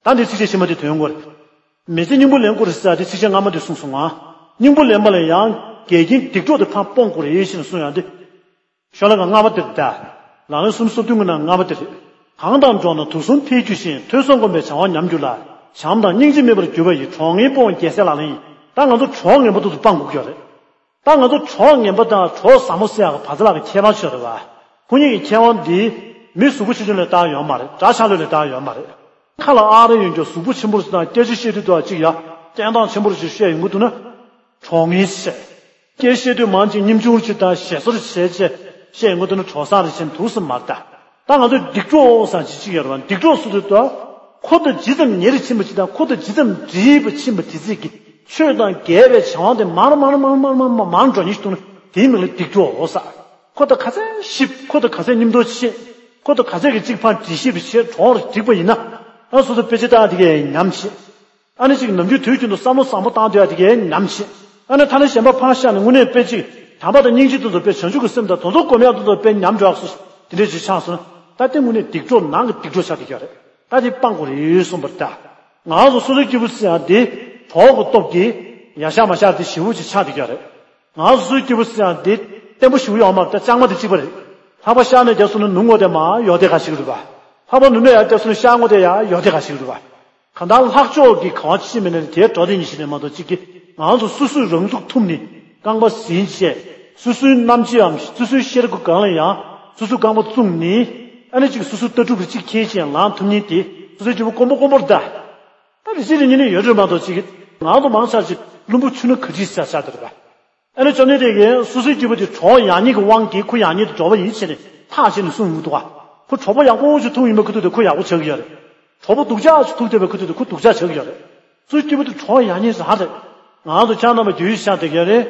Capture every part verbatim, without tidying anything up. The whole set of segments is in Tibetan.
ད་འདི་ཚིགས་བཅད་ཕྱི་མ་དེ་དོན་དགོས་རེད། མི་ཚེ་སྙིང་པོ་ལེན་དགོས་རེད་ཟེར་ཡ་དེ་ཚིགས་བཅད་སྔ་མ་དེ་གསུངས་སོང་ང་། སྙིང་པོ་ལེན་པ་ལ་ཡང་འགལ་རྐྱེན་སྡིག་གྲོགས་དེ་ཕར་སྤོང་དགོས་རེད་ཞེས་གསུངས་ཡ་དེ། ཤོ་ལོ་ཀ་ལྔ་པ་དེ་རེད་ད། ལག་ལེན་སུམ་ཅུ་སོ་བདུན་གྱི་ནང་ལྔ་པ་དེ་རེད། གང་དང་འགྲོགས་ན་དུག་གསུམ་འཕེལ་འགྱུར་ཞིང་། ཐོས་བསམ་སྒོམ་པས་བྱ་བ་ཉམས་འགྱུར་ལ། བྱམས་དང་སྙིང་རྗེ་མེད་པར་གྱུར་པ་ཡིས། གྲོགས་ངན་སྤོང་བ་རྒྱལ་སྲས་ལག་ལེན་ཡིན། ད་ང་ཚོ་གྲོགས་ངན་པ་དེ་ཚོ་སྤང་དགོས་ཀྱི་ཡོད་རེད། ད་ང་ཚོ་གྲོགས་ངན་པ་དང་གྲོགས་བཟང་པོ་ཟེར་ཡག་གི་བར་ཐག་ལ་གི་ཁྱད་པར་ཆེ་རེད་བ། ཁོ་གཉིས་ཀྱི་ཁྱད་པར་འདི་མི་གཟུགས་པོ་ཆུང་ཆུང་ལས་བལྟ་ཡོད་མ་རེད། འདྲ་ཆགས་ལོས་ལས་བལྟ་ཡོད་མ་རེད། ཁ་ལ་ཨ་རི་ཡོད་ཀྱང་གཟུགས་པོ་ཆེན་པོ་ཞིག་དང་སྐད་ཆ་བཤད་དུས་དུ་ཅིག་ཡ་བསྟན་སྟངས་ཆེན་པོ་ཞིག་བཤད་ཡོང་གི་འདུག་ན། གྲོགས་ངན་བཤད། སྐད་བཤད་དུས་མང་ཆེ་སྙིང་ཆུང་ཞིག་དང་ཞེ་སོར་བྱས་བྱས་བཤད་ཡོང་གི་འདུག་ན་གྲོགས་བཟང་རེ་བྱས་འདུག་སེ་མ་རེད་ད། ད་ང་ཚོ་སྡིག་གྲོགས་ཟེར་ཅིག་ཅིག་ཡོད་རེད་བ། སྡིག་གྲོགས་སུ་དུ་ཁོ་དང་ཇི་ཙམ་ཉེ་རུ་ཕྱིན་པ་ཅིག་དང་ཁོ་དང་ཇི་ཙམ་འདྲིས་པ་ཕྱིན་པ་དེ་ཚིག་གི་ཆོས་དང་འགལ་བའི་བྱ་བ་དེ་མར་མར་མར་མར་མར་མར་མར་འགྲོ་ཉེན་ཞིག་འདུག་ན་དེའི་མིང་ལ་སྡིག་གྲོགས་ཟེར། ཁོ་དང་ག་ཚད་ཞིབ། ཁོ་དང་ག་ཚད་མཉམ་དུ་ཕྱིན། ཁོ་དང་ག་ཚད་ཀྱི་གཅིག་ཕར་འདྲིས་ཤེས་པ་བྱས་གྲོགས་རེ་འགྲིག་པ་ཡིན་ན། ཨ་སོ་སོ་དཔེ་ཆ་ལྟ་དེ་གས་ཉམས་བྱེད། ཨ་ནི་ཅིག་ནམ་རྒྱུན་དུས་རྒྱུན་དུ་བསམ་བློ་བཟང་པོ་བཏང་སྡོད་ཡ་དེ་གས་ཉམས་བྱེད། ཨ་ནི་ཐ་ན་གཞན་པ་ཕར་བཞག་ནས་དངོས་གནས་དཔེ་ཅིག་དམ་པ་དང་སྙིང་རྗེ་དེ་ཚོ་དཔེ་བྱང་ཆུབ་ཀྱི་སེམས་དང་དེ་ཚོ་སྒོམ་ཡ་དེ་ཚོ་དཔེ་ཉམས་འགྲོ་ཡག་སོ་སོ་དེ་འདྲས་ཅིག་ཆགས་སོང་ན་ད་དེ་དངོས་གནས་སྡིག་གྲོགས་ནང་གི་སྡིག་གྲོགས་ཆགས་བསྡད་ཀྱི་ཡོད་རེད། ད་དེ་སྤང་དགོས་རེད་གསུངས་པ་རེད་ད། ང་ཚོ་སོ་སོའི་སྐྱེས་བུ་ཟེར་ཡ་དེ་གྲོགས་ཀྱི་སྟོབས་ཀྱིས་ཡར་བཞག་མར་བཞག་དེ་ཞེ་པོ་ཅིག་ཆགས་བསྡད་ཀྱི་ཡོད་རེད། ང་ཚོ་སོ་སོའི་སྐྱེས་བུ་ཟེར་ཡ་དེ་བརྟན་པོ་ཞེ་པོ་ཡོད་མ་རེད། ད་ལྕང་མ་དེ་གཅིག་པ་རེད། ལྷག་པ་ཤར་ནས་རྒྱབ་སོང་ན་ནུབ་ངོ་དེ་མར་ཡོག་དེ་ག་ཞིག་རེད་བ། ལྷག་པ་ནུབ་ནས་ཡར་རྒྱབ་སོང་ན་ཤར་ངོ་དེ་ཡར་ཡོག་དེ་ག་ཞིག་རེད་བ། གང་ལྟར་ལྷག་ཕྱོགས་ཀྱི་གང་བ་ཅི་མིན་ནས་དེའི་འགྲོ་དེ་ཉིད་ཤེས་ནས་མ་གཏོགས་གཅིག་གིས་ང་ཚོ་སོ་སོའི་རང་ཚུགས་ཐུབ་ནས་རྐང་པ་ཟིན་བྱས་སོ་སོའི་རྣམ་འབྱེད་འམ་སོ་སོའི་ཤེས་རབ་ཀྱི་སྒང་ལ་ཡང་སོ་སོའི་རྐང་པ་བཙུགས་ནས་ཨ་ནི་གཅིག་སོ་སོའི་ལྟ་གྲུབ་རེ་གཅིག་འཁྱེར་བྱས་ལངས་ཐུབ་མཁན་དེ་སོ་སོའི་སྐྱེས་བུ་དཀོན་པོ་དཀོན་པོ་རེད་ད། ད་རེ་ཅིག་རེ་གཉིས་ནས་ཡོད་རེད་མ་གཏོགས་གཅིག་གིས་ང་ཚོ་མང་ཆེ་ཅིག་བླུན་པོ་ཆུ་སྣ་ག་ཅིག་ས་ཆགས་དེ་རེད་པ། ཨ་ནི་བཅོམ་ལྡན་འདས་ཀྱིས་སོ་སོའི་སྐྱེས་བུ་དེ་གྲོགས་ཡག་ཉེས་ཀྱི་དབང་གིས་ཁོ་ཡག་ཉེས་དེ་གྲོགས་པོ་ཡིན་བྱས་ནས་ཐག་བཅད་ནས་གསུངས་ཡོང་གི་འདུག་ག་ཁོ་གྲོགས་པོ་ཡག་པོ་ཅིག་ཐུག་ཡོང་བའི་ཁ་ཐུག་དེ་ཁོ་ཡག་པོ་ཆགས་ཀྱི་ཡོད་རེད། གྲོགས་པོ་སྡུག་ཅག་ཅིག་ཐུག་བསྡད་པའི་ཁ་ཐུག་དེ་ཁོ་སྡུག་ཅག་ཆགས་ཀྱི་ཡོད་རེད། སོ་སོའི་སྐྱེས་བུ་དེ་གྲོགས་ཡག་ཉེས་རག་རེད། ང་ཚོ་ཁྱེད་རྣམ་པ་རྒྱུས་ཡོད་ཤག་དེ་ག་རེད།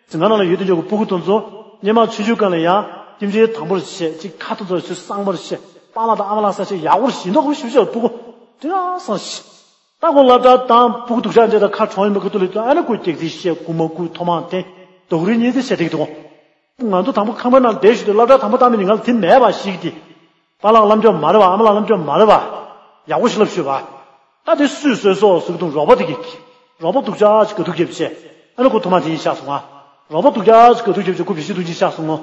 འཛིན་ཁང་ནང་ལ་ཡོད་དེ་འཇོག་གི་སྤུ་གུ་དེ་ཚོ་སྔོན་མ་ཆུང་ཆུང་སྒང་ལ་ཡང་ཁྱིམ་ཆས་དམ་པོར་བྱས་ཅིག་ཁ་དེ་ཚོ་ཆུ་གཙང་མར་བྱས་པཱ་ལགས་དང་ཨ་མ་ལགས་ས་ཆ་ཡག་པོར་བྱིན་མདོག་ཁ་པོ་ཞེ་པོ་ཅིག་སྤུ་གུ་དེ་འདྲ་སང་ཤི། ད་ཁོ་སློབ་གྲྭ་དང་སྤུ་གུ་སྡུག་ཅག་འདྲ་དང་ཁ་གྲོངས་ཡོང་བའི་ཁ་ཐུག་ལ་ཨ་ནི་ཁོས་སྐྱག་རྫུན་བཤད། རྐུ་མ་རྐུ། ཐོག་མར་འཐེན། རྡོག་རིལ་གཉིས་དེ་བྱས་བསྡད་ཀྱི་འདུག་ང་ཚོ་དང་པོ་ཁང་པའི་ནང་བསྡད་བཞིན་དུ་སློབ་གྲྭ་དང་པོ་བཏང་མི་ནི་ང་ལ་དེ་མེད་པ་ཞིག་དེ། པཱ་ལགས་ལབ་འཇོག་མ་རེད་བ། ཨ་མ་ལགས་ལབ་འཇོག་མ་རེད་བ། ཡག་པོ་ཞིག་ལབ་ཤོད་བ། ད་དེ་སུས་གསོས་སོ་ཟེར་གི་འདུག་རོགས་པ་དེ་གིས། རོགས་པ་སྡུག་ཅག་ཅིག་དགའ་སྡུག་བརྒྱབ་བྱས། ཨ་ནི་ཁོ་ཐོག་མར་འཐེན་ཤག་སོང་ང་། རོགས་པ་སྡུག་ཅག་ཅིག་དགའ་སྡུག་བརྒྱབ་བྱས་ཁོ་བེད་ཤེད་གཏོང་གིན་ཤག་སོང་ངོ་།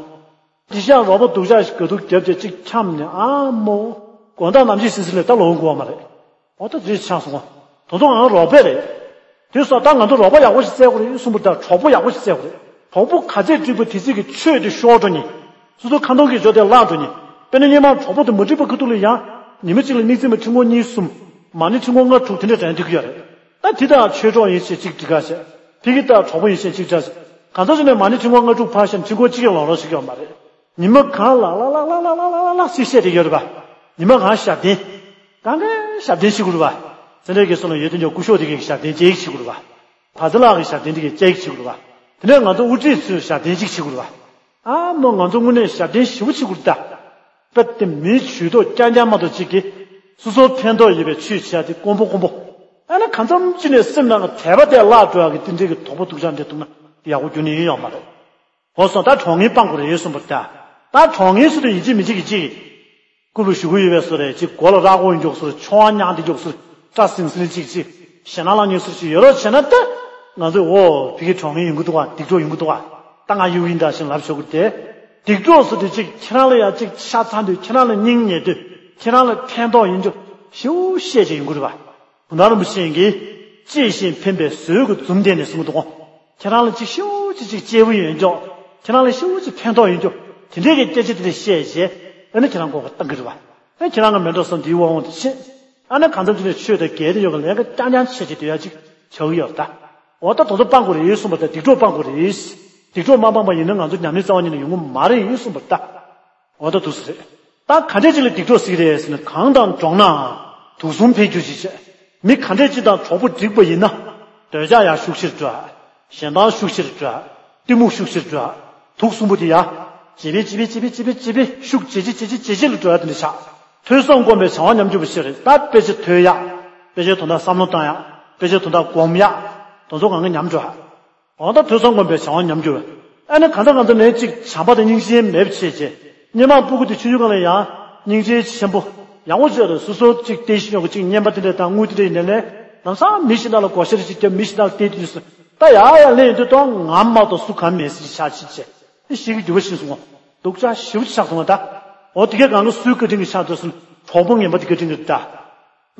དེ་བཞིན་རོགས་པ་སྡུག་ཅག་ཞིག་དགའ་སྡུག་བརྒྱབ་བྱས་གཅིག་འཁྱམས་ནས་ཨ་མོ། དགོང་དག་ནམ་ཕྱེད་སིལ་སིལ་ལས་ད་ལོག་འགྲོ་བ་མ་རེད། འོ་ད་དེ་ཆགས་སོང་ངོ་། དེ་ཚོ་ང་རོགས་པ་རེད། དེ་སོགས་ད་ང་ཚོ་རོགས་པ་ཡག་པོ་ཞིག་བཙལ་དགོས་རེད་གསུངས་པ་དང་གྲོགས་པོ་ཡག་པོ་ཞིག་བཙལ་དགོས་རེད། གྲོགས་པོ་ག་ཚད་འགྲིག་པ་དེ་ཚོ་གི་ཆོས་དེ་ཤོར་འགྲོ་ནི། སོ་སོ་ཁ་འདོན་གྱི་ཇོ་དེ་བརླག་འགྲོ་ནི། དཔེར་ན་སྔོན་མ་གྲོགས་པོ་དེ་མ་འགྲིག་པའི་ཁ་ཐུག་ལ་ཡང་ཉི་མ་གཅིག་ལ་དམིགས་བརྩེ་མ་ཕྲེང་སྐོར་གཉིས་གསུམ། མ་ཎི་ཕྲེང་སྐོར་ལྔ་དྲུག་དེ་འདྲ་དྲན་ཐུབ་ཀྱི་ཡོད་རེད། ད་དེ་དག་ཆོས་གྲོགས་ཡིན་ཞེས་གཅིག་འགྲིག་ག་བྱས། ཕ་གི་དག་གྲོགས་པོ་ཡིན་ཞེས་གཅིག་འདྲ་བྱས། གང་ཟག་ཅིག་ནས་མ་ཎི་ཕྲེང་སྐོར་ལྔ་དྲུག་ཕར་བཤམས་ཕྲེང་སྐོར་གཅིག་ཀྱང་ལོང་རོགས་བྱེད་ཀྱི་ཡོད་མ་རེད། ཉི་མ་གང་ལ་ལ་ལ་ལ་ཞེས་བཤད་བསྡད་ཡོད་རེད་པ། ཉི་མ་གང་ཞབས་བརྟན། གང་གའི་ཞབས་བརྟན་བྱེད་དགོས་རེད་པ། ཚེ་འདས་ཀྱི་གསུང་ལ་ཡོད་དེ་འཇོག་སྐུ་ཞབས་དེ་གའི་ཞབས་བརྟན་ཅིག་བྱེད་དགོས་རེད་པ། བ་ཚ་ལགས་ཀྱི་ཞབས་བརྟན་དེ་གའི་ཅིག་བྱེད་དགོས་རེད་པ། དེ་ནས་ང་ཚོ་དབུ་ཁྲིད་ཚོས་ཞབས་བརྟན་ཅིག་བྱེད་དགོས་རེད་པ། ཨ་མོ་ང་ཚོ་དངོས་གནས་ཞབས་བརྟན་ཞེ་པོ་བྱེད་དགོས་རེད་ད། དཔེ་དེ་མིའི་ཇུས་གཏོགས་རྐྱང་རྐྱང་མ་གཏོགས་གཅིག་གིས་སོ་སོར་ཕན་ཐོགས་ཡོད་པའི་ཆོས་བྱས་ཏེ་དཀོན་པོ་དཀོན་པོ། ཨ་ནི་གང་འཚམ་ཅིག་ནས་སེམས་ནང་གི་དད་པ་དེ་བརླག་འགྲོ་ཡག་གི་དེ་འདྲའི་གི་དོགས་པ་སྡུག་ཅག་འདྲ་འདུག་ན་ཡག་པོ་རྒྱུན་ནས་ཡིན་ཡོད་མ་རེད། འོ་སོང་ད་གྲོགས་ངན་སྤང་དགོས་རེད་གསུངས་པ་རེད་ད། ད་གྲོགས་ངན་སུ་དང་ཡིན་གཅིག་མིན་གཅིག་གིས་གཅིག་གི། རྐུབ་ལ་གཞུ་གུ་ཡོད་པའི་བཟོ་རེད་ཅིག་མགོ་ལ་རྭ་ཀོ་ཡོད་འཇོག་བཟོ་རེད། མཆོང་བ་མྱངས་ཏེ་འཇོག་བཟོ་རེད། སྐྲ་སིང་སིང་ཅིག་ཅིག་ཞེད་སྣང་ལངས་ཉེན་བཟོ་རེད་ཅིག་ཡོད་རོགས་བྱས་ན་ད། ང་ཚོས་འོ་ཕ་གི་གྲོགས་ངན་ཡོང་གི་འདུག་ག་སྡིག་གྲོགས་ཡོང་གི་འདུག་ག་ད་ང་གཡུག་ཡིན་ད་ཞེས་ལབ་ཆོག་གི་རེད་དེ། སྡིག་གྲོགས་ཟེར་དུས་ཅིག་ཁྱེད་རང་ལ་ཡ་ཅིག་ཤ་ཚ་འདོད། ཁྱེད་རང་ལ་སྙིང་ཉེ་འདོད། ཁྱེད་རང་ལ་ཕན་ཐོགས་ཡིན་འདོད་ཞེ་པོ་བཤད་བྱས་ཡོང་གི་རེད་པ། གུང་ཐང་རིན་པོ་ཆེ་གིས་གཅེས་ཤིང་ཕན་པའི་ཟོལ་གྱི་འཛུམ་བསྟན་ནས་གསུངས་འདུག་གོ། ཁྱེད་རང་ལ་ཅིག་ཤུགས་ཅིག་ཅིག་གཅེས་པོ་ཡོད་འཇོག་ཁྱེད་རང་ལ་ཤུགས་ཅིག་ཕན་ཐོགས་ཡོད་འཇོག་དེ་འདྲའི་གི་སྐད་ཆ་དེ་འདྲ་བཤད་བྱས། ཨ་ནི་ཁྱེད་རང་མགོ་སྐོར་བཏང་གི་རེད་པ། ཨ་ཁྱེད་རང་གི་མེ་འགྲོ་བསམ་དེའི་དབང་དུ་ཕྱིན། ཨ་ནི་གང་འཚམ་ཅིག་ནས་ཆོས་དང་འགལ་ཏེ་ཡོད་པའི་ལས་ཀ་རྐྱང་རྐྱང་བྱས་བྱས་སྡོད་ཡ་ཅིག་ཆགས་ཀྱི་ཡོད་རེད་ད། འོ་ད་དེ་ཚོ་སྤང་དགོས་རེད་གསུངས་པ་དང་སྡིག་གྲོགས་སྤང་དགོས་རེད། སྡིག་གྲོགས་མ་སྤངས་པ་ཡིན་ན་ང་ཚོ་ཉམས་ལེན་རྩ་བ་ཉིད་ནས་ཡོང་གི་མ་རེད་གསུངས་པ་རེད་ད། འོ་ད་འདུག་སེ་རེད། ད་ག་འདྲས་ཅིག་ལ་སྡིག་གྲོགས་ཟེར་གྱི་རེད་ཟེར་ན། གང་དང་འགྲོགས་ནའང་དུག་གསུམ་འཕེལ་འགྱུར་ཞིག་བྱེད། མི་ག་འདྲས་ཅིག་དང་གྲོགས་པོ་འགྲིག་པ་ཡིན་ན། འདོད་ཆགས་ཡང་ཤུགས་ཆེར་འགྲོ། ཞེད་སྣང་ཤུགས་ཆེར་འགྲོ། གཏི་མུག་ཤུགས་ཆེར་འགྲོ། དུག་གསུམ་པོ་དེ་ཡང་ཇེ་ཆེ་ཇེ་ཆེ་ཇེ་ཆེ་ཇེ་ཆེ་ཤུགས་ཇེ་ཆེ་ཇེ་ཆེ་ཇེ་ཆེ་ལ་འགྲོ་ཡ་དེ་འདྲ་ཆགས། ཐོས་བསམ་སྒོམ་པའི་བྱ་བ་ཉམས་འགྱུར་བ་ཞིག་རེད། ད་དཔེ་ཆ་ཐོས་ཡ། དཔེ་ཆའི་དོན་དག་བསམ་བློ་བཏང་ཡ། དཔེ་ཆའི་དོན་དག་སྒོམ་ཡ། དེ་ཚོ་གང་ག་ཉམས་འགྲོ་ཡ། འོ་ད་ཐོས་བསམ་སྒོམ་པའི་བྱ་བ་ཉམས་འགྱུར་བས། ཨ་ནི་གང་ལྟར་གང་ལྟར་ནས་ཅིག་བྱམས་པ་དང་སྙིང་རྗེ་མེད་པ་བྱས་བྱས། སྔོན་མ་སྤུ་གུ་དེ་ཆུང་ཆུང་སྒང་ལ་ཡང་སྙིང་རྗེ་ཆེན་པོ། ཡག་པོ་བྱས་རེད། སོ་སོ་གཅིག་བསྟན་བཤིག་ཡོང་གི་གཅིག་རྔན་པ་དེ་འདྲ་དང་དངུལ་དེ་འདྲ་ཡིན་ནའི་ལས་ལམ་སང་མི་གཞན་དག་ལ་བགོ་བཤའ་རེ་གཅིག་བརྒྱབ། མི་གཞན་དག་ལ་བལྟས་དུས་སུ་ད་ཡག་ཡག་ལེན་ཡོང་དུས་ད་ང་མ་གཏོགས་སུ་གང་མེད་ཟེར་ཆགས་ཕྱིན་བྱས་དེ་ཤེས་ཀྱི་འགྱུར་བ་ཕྱིན་སོང་བ། སྡུག་ཅག་ཞེ་པོ་ཅིག་ཆགས་སོང་བ་ད། འོ་དེ་གའི་སྒང་ག་སུའི་བཀའ་དྲིན་གྱིས་ཆགས་འདུག་ཟེར་ན་གྲོགས་པོ་ངན་པ་དེ་བཀའ་དྲིན་གྱིས་ད།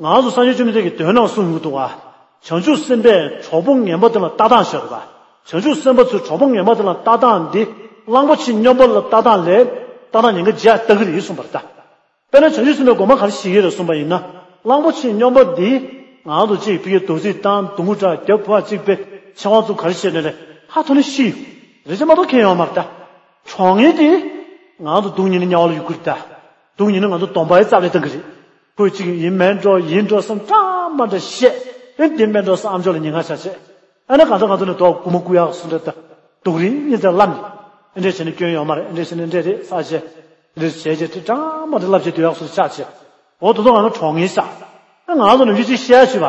ང་ཚོ་སངས་རྒྱས་བཅོམ་ལྡན་འདས་ཀྱིས་དོན་ནང་གསུངས་ཡོང་གི་འདུག་བ། བྱང་ཆུབ་སེམས་དཔས་གྲོགས་པོ་ངན་པ་དེ་ལ་ལྟ་སྟངས་ཤོད་རེད་པ། བྱང་ཆུབ་སེམས་དཔའ་ཚོས་གྲོགས་པོ་ངན་པ་དེ་ལ་ལྟ་སྟངས་འདི་གླང་པོ་ཆེ་སྨྱོན་པ་ལ་ལྟ་སྟངས་ལས་ལྟ་སྟངས་ཉེན་ཁ་ཇི་ལྟ་གི་རེད་གསུངས་པ་རེད་ད། དཔེར་ན་བྱང་ཆུབ་སེམས་དཔའི་དགོངས་པ་ག་རེ་བཞེས་ཀྱི་རེད་གསུངས་པ་ཡིན་ན། གླང་པོ་ཆེ་སྨྱོན་པ་འདི་ང་ཚོ་གཅིག་ཕ་གིར་རྡོག་རྫིས་བཏང་། རྡོ་ངུ་དྲག་རྒྱབ་ཕར་གཅིག་པའི་ཕྱི་དབང་ཚུགས་ག་རེ་བྱས་ནས་ལས་ཧ་ཐོ་ནས་ཤི་ཡོང་རེ་ཅེ་མ་གཏོགས་ཁེ་ཡོང་མ་རེད་ད། གྲོགས་ངན་དེ་ང་ཚོ་སྡུག་ཉིན་ནི་དམྱལ་བ་ལ་གཡུག་གི་རེད་ད། སྡུག་ཉིན་ནི་ང་ཚོ་སྡོམ་པ་ཡི་རྩ་བ་ལས་བཏང་གི་རེད། ཁོས་གཅིག་ཡིན་མེད་འགྲོ་ཡིན་འགྲོ་བསམ་འདྲ་མ་འདྲ་བཤད། ཨེ་འདི་མེད་འགྲོ་བསམ་ཨམ་ཅོག་ལ་ཉེན་ཁ་ཆགས་བྱས། ཨ་ནི་གང་ཚ་གང་ཚ་ནས་རྡོ་རྐུ་མ་རྐུ་ཡག་སུ་འདྲ་ད། སྡུག་རིགས་གཉིས་ཚེ་ལམ་ནི། ཨེ་འདྲས་བྱས་ནས་སྐྱོན་ཡོད་མ་རེད། ཨེ་འདྲས་བྱས་ནས་འདྲས་རེད་ས་བྱས། འདྲས་བྱས་བྱས་དེ་འདྲ་མ་འདྲ་ལབ་བྱས་སྡོད་ཡག་སུ་ཆགས་བྱས། འོ་དོ་དོ་ང་ཚོ་གྲོགས་ངན་ས། ཨ་ང་ཚོ་ནམ་རྒྱུན་ཅིག་བཤད་ཤི་བ།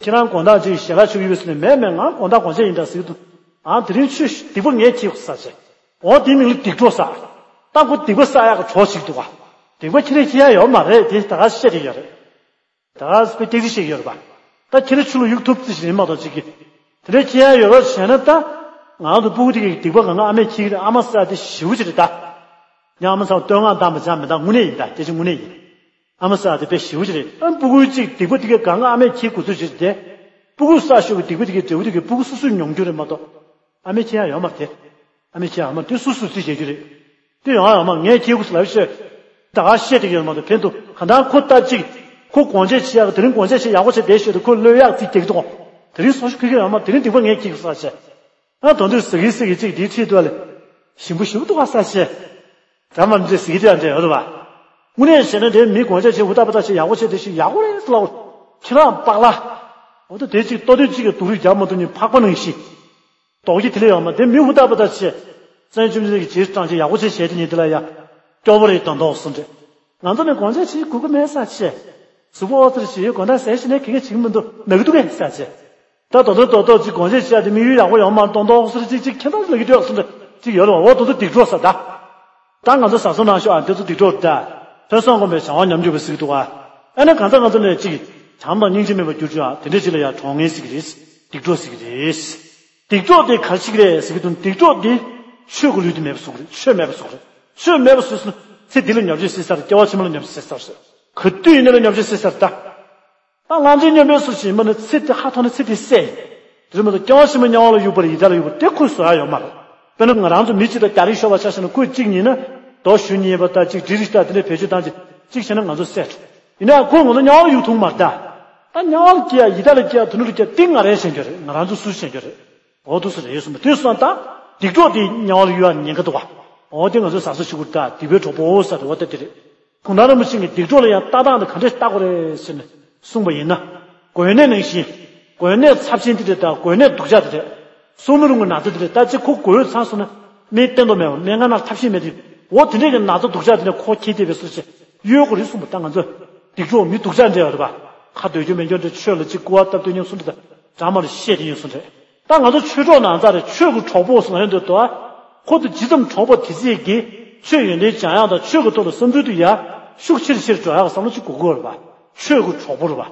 ཁྱེད་རང་དགོང་དག་ཅིག་ཞལ་ལག་མཆོད་ཀྱི་ཡོད་ཟེར་ནས་མེད་མེད་ང་དགོང་དག་དགོང་ཆ་ཡིན་འདྲ་ཟེར་གི་འདུག་ཨ་དེ་རིང་ཆོས་སྡིག་པ་ངས་ཁྱེར་དགོས་ས་བྱས། འོ་དེའི་མིང་ལ་སྡིག་གྲོགས་ས། ད་ཁོ་སྡིག་པ་བསགས་ཡག་གི་གྲོགས་ཤིག་འདུག་བ། སྡིག་པ་ཁྱེད་རས་ཁྱེད་ཡག་ཡོད་མ་རེད་དེ་ད་ག་བཤད་དེ་ཡོད་རེད། ད་ག་སེ་སྐད་ཆ་བཤད་ཀྱི་ཡོད་རེད་པ། ད་ཁྱེད་རང་ཆུ་ལ་གཡུག་ཐུབ་རྩིས་ཤིག་ཡིན་མ་གཏོགས་ཅིག་གི། དེ་འདྲའི་ཁྱེད་ཡང་ཡོད་རོགས་བྱས་ན་ད། ང་ཚོ་སྤུ་གུ་དེ་གི་སྡིག་པ་གང་ག་ཨ་མས་ཁྱེར་གི་རེད། ཨ་མ་ཟེར་དེ་ཞེ་པོ་ཅིག་རེད་ད། ཡང་ཨ་མ་ཚང་བསྟོད་བསྔགས་བཏང་བ་ཅང་མི་འདུག་དངོས་གནས་ཡིན་ད་སྐད་ཆ་དངོས་གནས་ཡིན། ཨ་མ་ཟེར་དེ་དཔེ་ཞེ་པོ་ཅིག་རེད། ཨ་སྤུ་གུ་གཅིག་སྡིག་པ་དེ་གི་གང་ག་ཨ་མས་ཁྱེར་དགོས་ཚུལ་ཅིག་རེད་དེ། སྤུ་གུ་བསགས་ཤོག་གི་སྡིག་པ་དེ་གི་འབྲས་བུ་དེ་གི་སྤུ་གུ་སོ་སོས་མྱོང་རྒྱུ་རེད་མ་གཏོགས། ཨ་མས་ཁྱེར་ཡང་ཡོད་མ་རེད་དེ། ཨ་མས་ཁྱེར་ཡང་མ་དེ་སུ་སུས་རྩིས་བྱེད་རྒྱུ་རེད། དེ་ཡང་ཡང་མ་ངས་ཁྱེད་ཀུ་སུ་ལབ་ཤོད། ད་ག་བཤད་དེ་ཡོད་མ་གཏོགས་ཕན་ཐོགས་ག་འདྲ་ཁོ་ལྟ་ཅིག་ཁོ་དགོངས་བྱས་བྱེད་ཡག་དེ་རིང་དགོངས་བྱས་བྱེད་ཡག་པོ་བྱས་བསྡད་ཤོད་དུ་ཁོ་ལོས་ཡག་རྩིས་རྒྱག་གི་འདུག་དེ་རིང་སོང་ཤོག་ཁོས་ཁྱེད་ཡང་མ་དེ་རིང་སྡིག་པ་ངས་ཁྱེད་ཀུ་སུ་ལ་བྱས། ཨ་དོན་དུ་ཟ་གི་ཟ་གི་ཅིག་དེའི་ཁྲིད་དུ་ལ་ཞིམ་པོ་ཞིམ་པོ་འདུག་ག་ས་བྱས། ད་མ་འདྲེ་ཟ་གི་དེ་ཡང་འདྲེ་ཡོད་རེད་བ། དངོས་གནས་བྱས་ན་དེ་མི་དགོངས་བྱས་བྱེད་ཧུར་ཐག་པ་ཐག་བྱེད་ཡག་པོ་བྱས་དེ་ཞིག་ཡག་པོ་རེད་ཟེར་ལ། ཁྱེད་རང་པགས་ལ། འོ་ད་དེ་ཅིག་ལྟོ་དེ་ཅིག་གི་སྡུག་རུས་རྒྱག་མ་ཐུབ་ཉིན་ཕག་པ་ནང་བཞིན། རྡོག་རྗེ་དེ་ལས་ཡོང་མ་དེ་མི་ཧུར་ཐག་པ་ཐག་བྱས། བཙན་བྱོལ་སྤྱི་ཚོགས་ཀྱི་རྗེས་སུ་འབྲང་ཆེད་ཡག་པོ་བྱས་བྱས་དེ་ཉིད་དེ་ལ་ཡ། སྐྱོ་བོ་རེད་དོན་དོགས་སུ་འདྲེ། ང་ཚོ་ནས་དགོངས་བྱས་བྱེད་དགོས་ཀྱི་མེད་ས་བྱས། གཟུགས་པོ་ཨོ་ཙི་རེ་བྱེད་ཡོད་དགོས་ན་ཟས་ཤི་ནས་ག་གེ་བྱེད་ཀྱི་མི་འདུག་ནག་གི་འདུག་གས་ས་བྱས། ད་དོ་དོ་དོ་དོ་ཅིག་དགོངས་བྱས་བྱས་དེ་དམིགས་ཡུལ་ཡག་པོ་ཡོང་མ་དོན་དོགས་སུ་རེ་ཅིག་ཅིག་ཁྱེད་ད་ལ་གི་འདུག་སུ་འདྲེ་ཅིག་ཡོད་རེད་བ། འོ་དོ་དོ་སྡིག་གྲོགས་ས་ད། ད་ང་ཚོ་ཟ་སོ་ནང་ཤོག་ཨ་དེ་ཚོ་སྡིག་གྲོགས་ད། ཐོས་བསམ་སྒོམ་པའི་བྱ་བ་ཉམས་འགྱུར་བ་ཟེར་གི་འདུག་ཨ། ཨ་ནི་གང་ཚ་ང་ཚོ་ནས་ཅིག་བྱམས་དང་སྙིང་རྗེ་མེད་པར་གྱུར་ཅིག་ཨ་དེ་འདྲ་ཅིག་ལ་ཡང་གྲོགས་ངན་ཟེར་གི་རེད། སྡིག་གྲོགས་ཟེར་གི་རེད། སྡིག་གྲོགས་དེ་ག་རེ་བྱེད་ཀྱི་རེད་ཟེར་གི་འདུག་སྡིག་གྲོགས་དེ་ཆོས་ཀྱི་ལུས་དེ་མེད་པ་བཟོ་གི་རེད། ཆོས་མེད་པ་བཟོ་གི་རེད། ཆོས་མེད་པ་བཟོས་སོང་ན་ཚེ་འདི་ལ་ཉོབ་ཆ་སེལ་ས་རེད། སྐྱེ་བ་ཕྱི་མ་ལ་ཉོབ་ཆ་སེལ་ས་རེད། ག་དུས་ཡིན་ན་ལ་ཉོབ་ཆ་སེལ་ས་རེད་ད། ད་གླང་ཆེན་སྨྱོན་པའི་སུ་ཞིག་ཡིན་པ་ནི་ཚེ་འདི་ཧ་ཐོག་ནི་ཚེ་འདི་སད། དེ་རིང་མ་གཏོགས་སྐྱེ་བ་ཕྱི་མ་དམྱལ་བ་ལ་གཡུག་པ་རེད་ཡི་དྭགས་ལ་གཡུག་པ་དེ་ཁོས་བཟོ་ཡ་ཡོད་མ་རེད། དཔེར་ན་ང་རང་ཚོ་མི་གཅིག་དང་རྒྱ་རིགས་ཤོར་བ་ཆ་བཞག་ན་ཁོས་གཅིག་ཉིད་ན་རྡོ་གཞུ་གཉིས་པ་དང་གཅིག་འབྲི་རིགས་དང་དེ་འདྲའི་བེད་སྤྱོད་བཏང་ཅིག་གཅིག་བྱས་ན་ང་ཚོ་སད་འགྲོ། ཡིན་ན་ཁོས་ང་ཚོ་དམྱལ་བ་ལ་གཡུག་ཐུབ་མ་རེད་ད། ད་དམྱལ་བ་ལ་སྐྱེ་ཡ་ཡི་དྭགས་ལ་སྐྱེ་ཡ་དུ་ནུ་ལ་སྐྱེ་ཡ་དེ་ང་རང་བྱེད་འགྱོ་རེད། ང་རང་ཚོ་སུས་བྱེད་འགྱོ་རེད། འོ་དུ་སུ་རེད་ཡོད་སོང་པ་དུས་སུ་ད། སྡིག་གྲོགས་དེ་དམྱལ་བ་ལ་གཡུག་ཡ་ཉེན་ཁ་འདུག་བ། འོ་དེ་ང་ཚོས་གཟབ་གཟབ་བྱེད་དགོས་རེད་ད། སྡིག་པའི་གྲོགས་པོ་ཟེར་དེ་འོ་ད་དེ་རེད། གུང་ཐང་རིན་པོ་ཆེ་གིས་སྡིག་གྲོགས་ལ་ཡང་ལྟ་སྟངས་དེ་ག་འདྲས་ལྟ་དགོས་རེད་ཟེར་ནས་གསུངས་པ་ཡིན་ན། འགོས་ནད་ནང་བཞིན། འགོས་ནད་ཚབས་ཆེན་དེ་རེད་ད། འགོས་ནད་སྡུག་ཅག་དེ་རེད། གསོ་མི་རུང་གི་ན་ཚ་དེ་རེད་ད། ཅིག་ཁོ་འགོས་ཚར་སོང་ན། སྨན་བསྟེན་དོ་མེད་པ་སྨན་ཁང་ནང་ཐབས་ཤེས་མེད་དེ། འོ་དེ་འདྲས་ཀྱི་ན་ཚ་སྡུག་ཅག་དེ་ནས་ཁོ་ཁྱེར་བསྡད་པའི་སུ་ཆེ། གཡོལ་དགོས་རེད་གསུངས་པ་ད་ང་ཚོ། སྡིག་གྲོགས་མི་སྡུག་ཅག་འདྲ་ཡོད་རེད་པ། ཁ་འདོད་རྒྱུ་མེད་རྒྱུ་འདྲ་ཆོས་ལ་ཅིག་སྐུར་བ་བཏབ་སྡོད་མཁན་སུ་འདྲ་ད། འདྲ་མ་རེད་བཤད་དེ་ཡོད་སུ་འདྲ། ད་ང་ཚོ་ཆོས་གྲོགས་ནང་ཚ་རེད། ཆོས་ཀྱི་གྲོགས་པོ་སུ་ང་རེད་འདོད་དོ། ཁོ་དེ་ཇི་ཙམ་གྲོགས་པོ་དེ་ཚིག་གིས་ཆོས་ཡོན་ཏན་སྦྱང་ཡག་དང་ཆོས་ཀྱི་ཐོག་ལ་བསམ་ཚུལ་དུ་ཡ། ཤུགས་ཆེར་ཆེར་འགྲོ་ཡག་བསམ་བློ་ཅིག་དགོས་ཀྱི་ཡོད་རེད་པ། ཆོས་ཀྱི་གྲོགས་པོ་རེད་པ།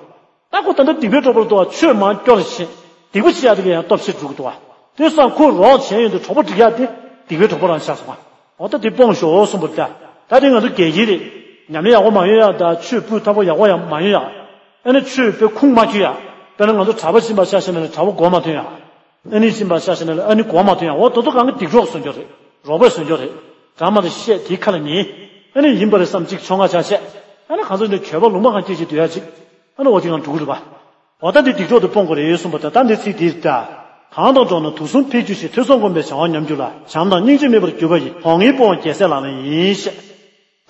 ད་ཁོ་ད་ལྟ་སྡིག་པའི་གྲོགས་པོ་ལ་ལྟོས་པ་ཆོས་མང་སྐྱོ་ལ་ཕྱིན། སྡིག་པ་བྱེད་ཡག་དེ་ག་ཡང་སྟོབས་ཆེར་འགྲོ་གི་འདུག་བ། དེ་སང་ཁོ་རོགས་བྱས་ཡོང་དུས་གྲོགས་པོ་སྒྲིག་ཡག་དེ་སྡིག་པའི་གྲོགས་པོ་རང་ཆགས་སོང་བ། འོ་ད་དེ་སྤོང་ཤོག་གསུངས་པ་རེད་ད། ད་དེ་ང་ཚོ་དགེ་རྒན་རེད། ཉམས་ལེན་ཡག་པོ་མ་ཡོང་ཡག་ད་ཆོས་སྤུས་དག་པོ་ཡག་པོ་ཡང་མ་ཡོང་ཡག་ཨ་ནི་ཆོས་དཔེ་ཁུངས་མ་འཁྱོལ་ཡག་དཔེར་ན་ང་ཚོ་གྲྭ་པ་ཕྱིན་པ་ཆ་བཞག་ན་ལས་གྲྭ་པ་མགོ་མ་ཐོན་ཡག་ཨ་ནི་ཕྱིན་པ་ཆ་བཞག་ན་ལས་ཨ་ནི་མགོ་མ་ཐོན་ཡག་འོ་དོ་དོ་གང་གི་སྡིག་གྲོགས་བཟོ་འགྱོ་རེད། རོགས་པས་བཟོ་འགྱོ་རེད། གྲྭ་མ་དང་བཤད་དེའི་ཁ་ལ་ཉན། ཨ་ནི་ཡིན་པ་རེད་བསམ་ཅིག་ཆོ་ང་ཆ་བྱས། ཨ་ནི་གང་ཚོ་འདི་གྱོད་པ་ལུང་པ་གང་སྐྱེ་ཅིག་སྡོད་ཡག་ཅིག་ཨ་ནི་འོ་དེ་གང་འགྲོ་གི་རེད་པ། འོ་ད་འདི་སྡིག་གྲོགས་དེ་སྤོང་དགོས་རེད་གསུངས་པ་དང་ད་འདི་ཚིག་འདི་རེད་ད། གང་དང་འགྲོགས་ན་དུག་གསུམ་འཕེལ་འགྱུར་ཞིང་། ཐོས་བསམ་སྒོམ་པས་བྱ་བ་ཉམས་འགྱུར་ལ། བྱམས་དང་སྙིང་རྗེ་མེད་པར་གྱུར་པ་ཡིས། གྲོགས་ངན་སྤོང་བ་རྒྱལ་སྲས་ལག་ལེན་ཡིན། ཞེས།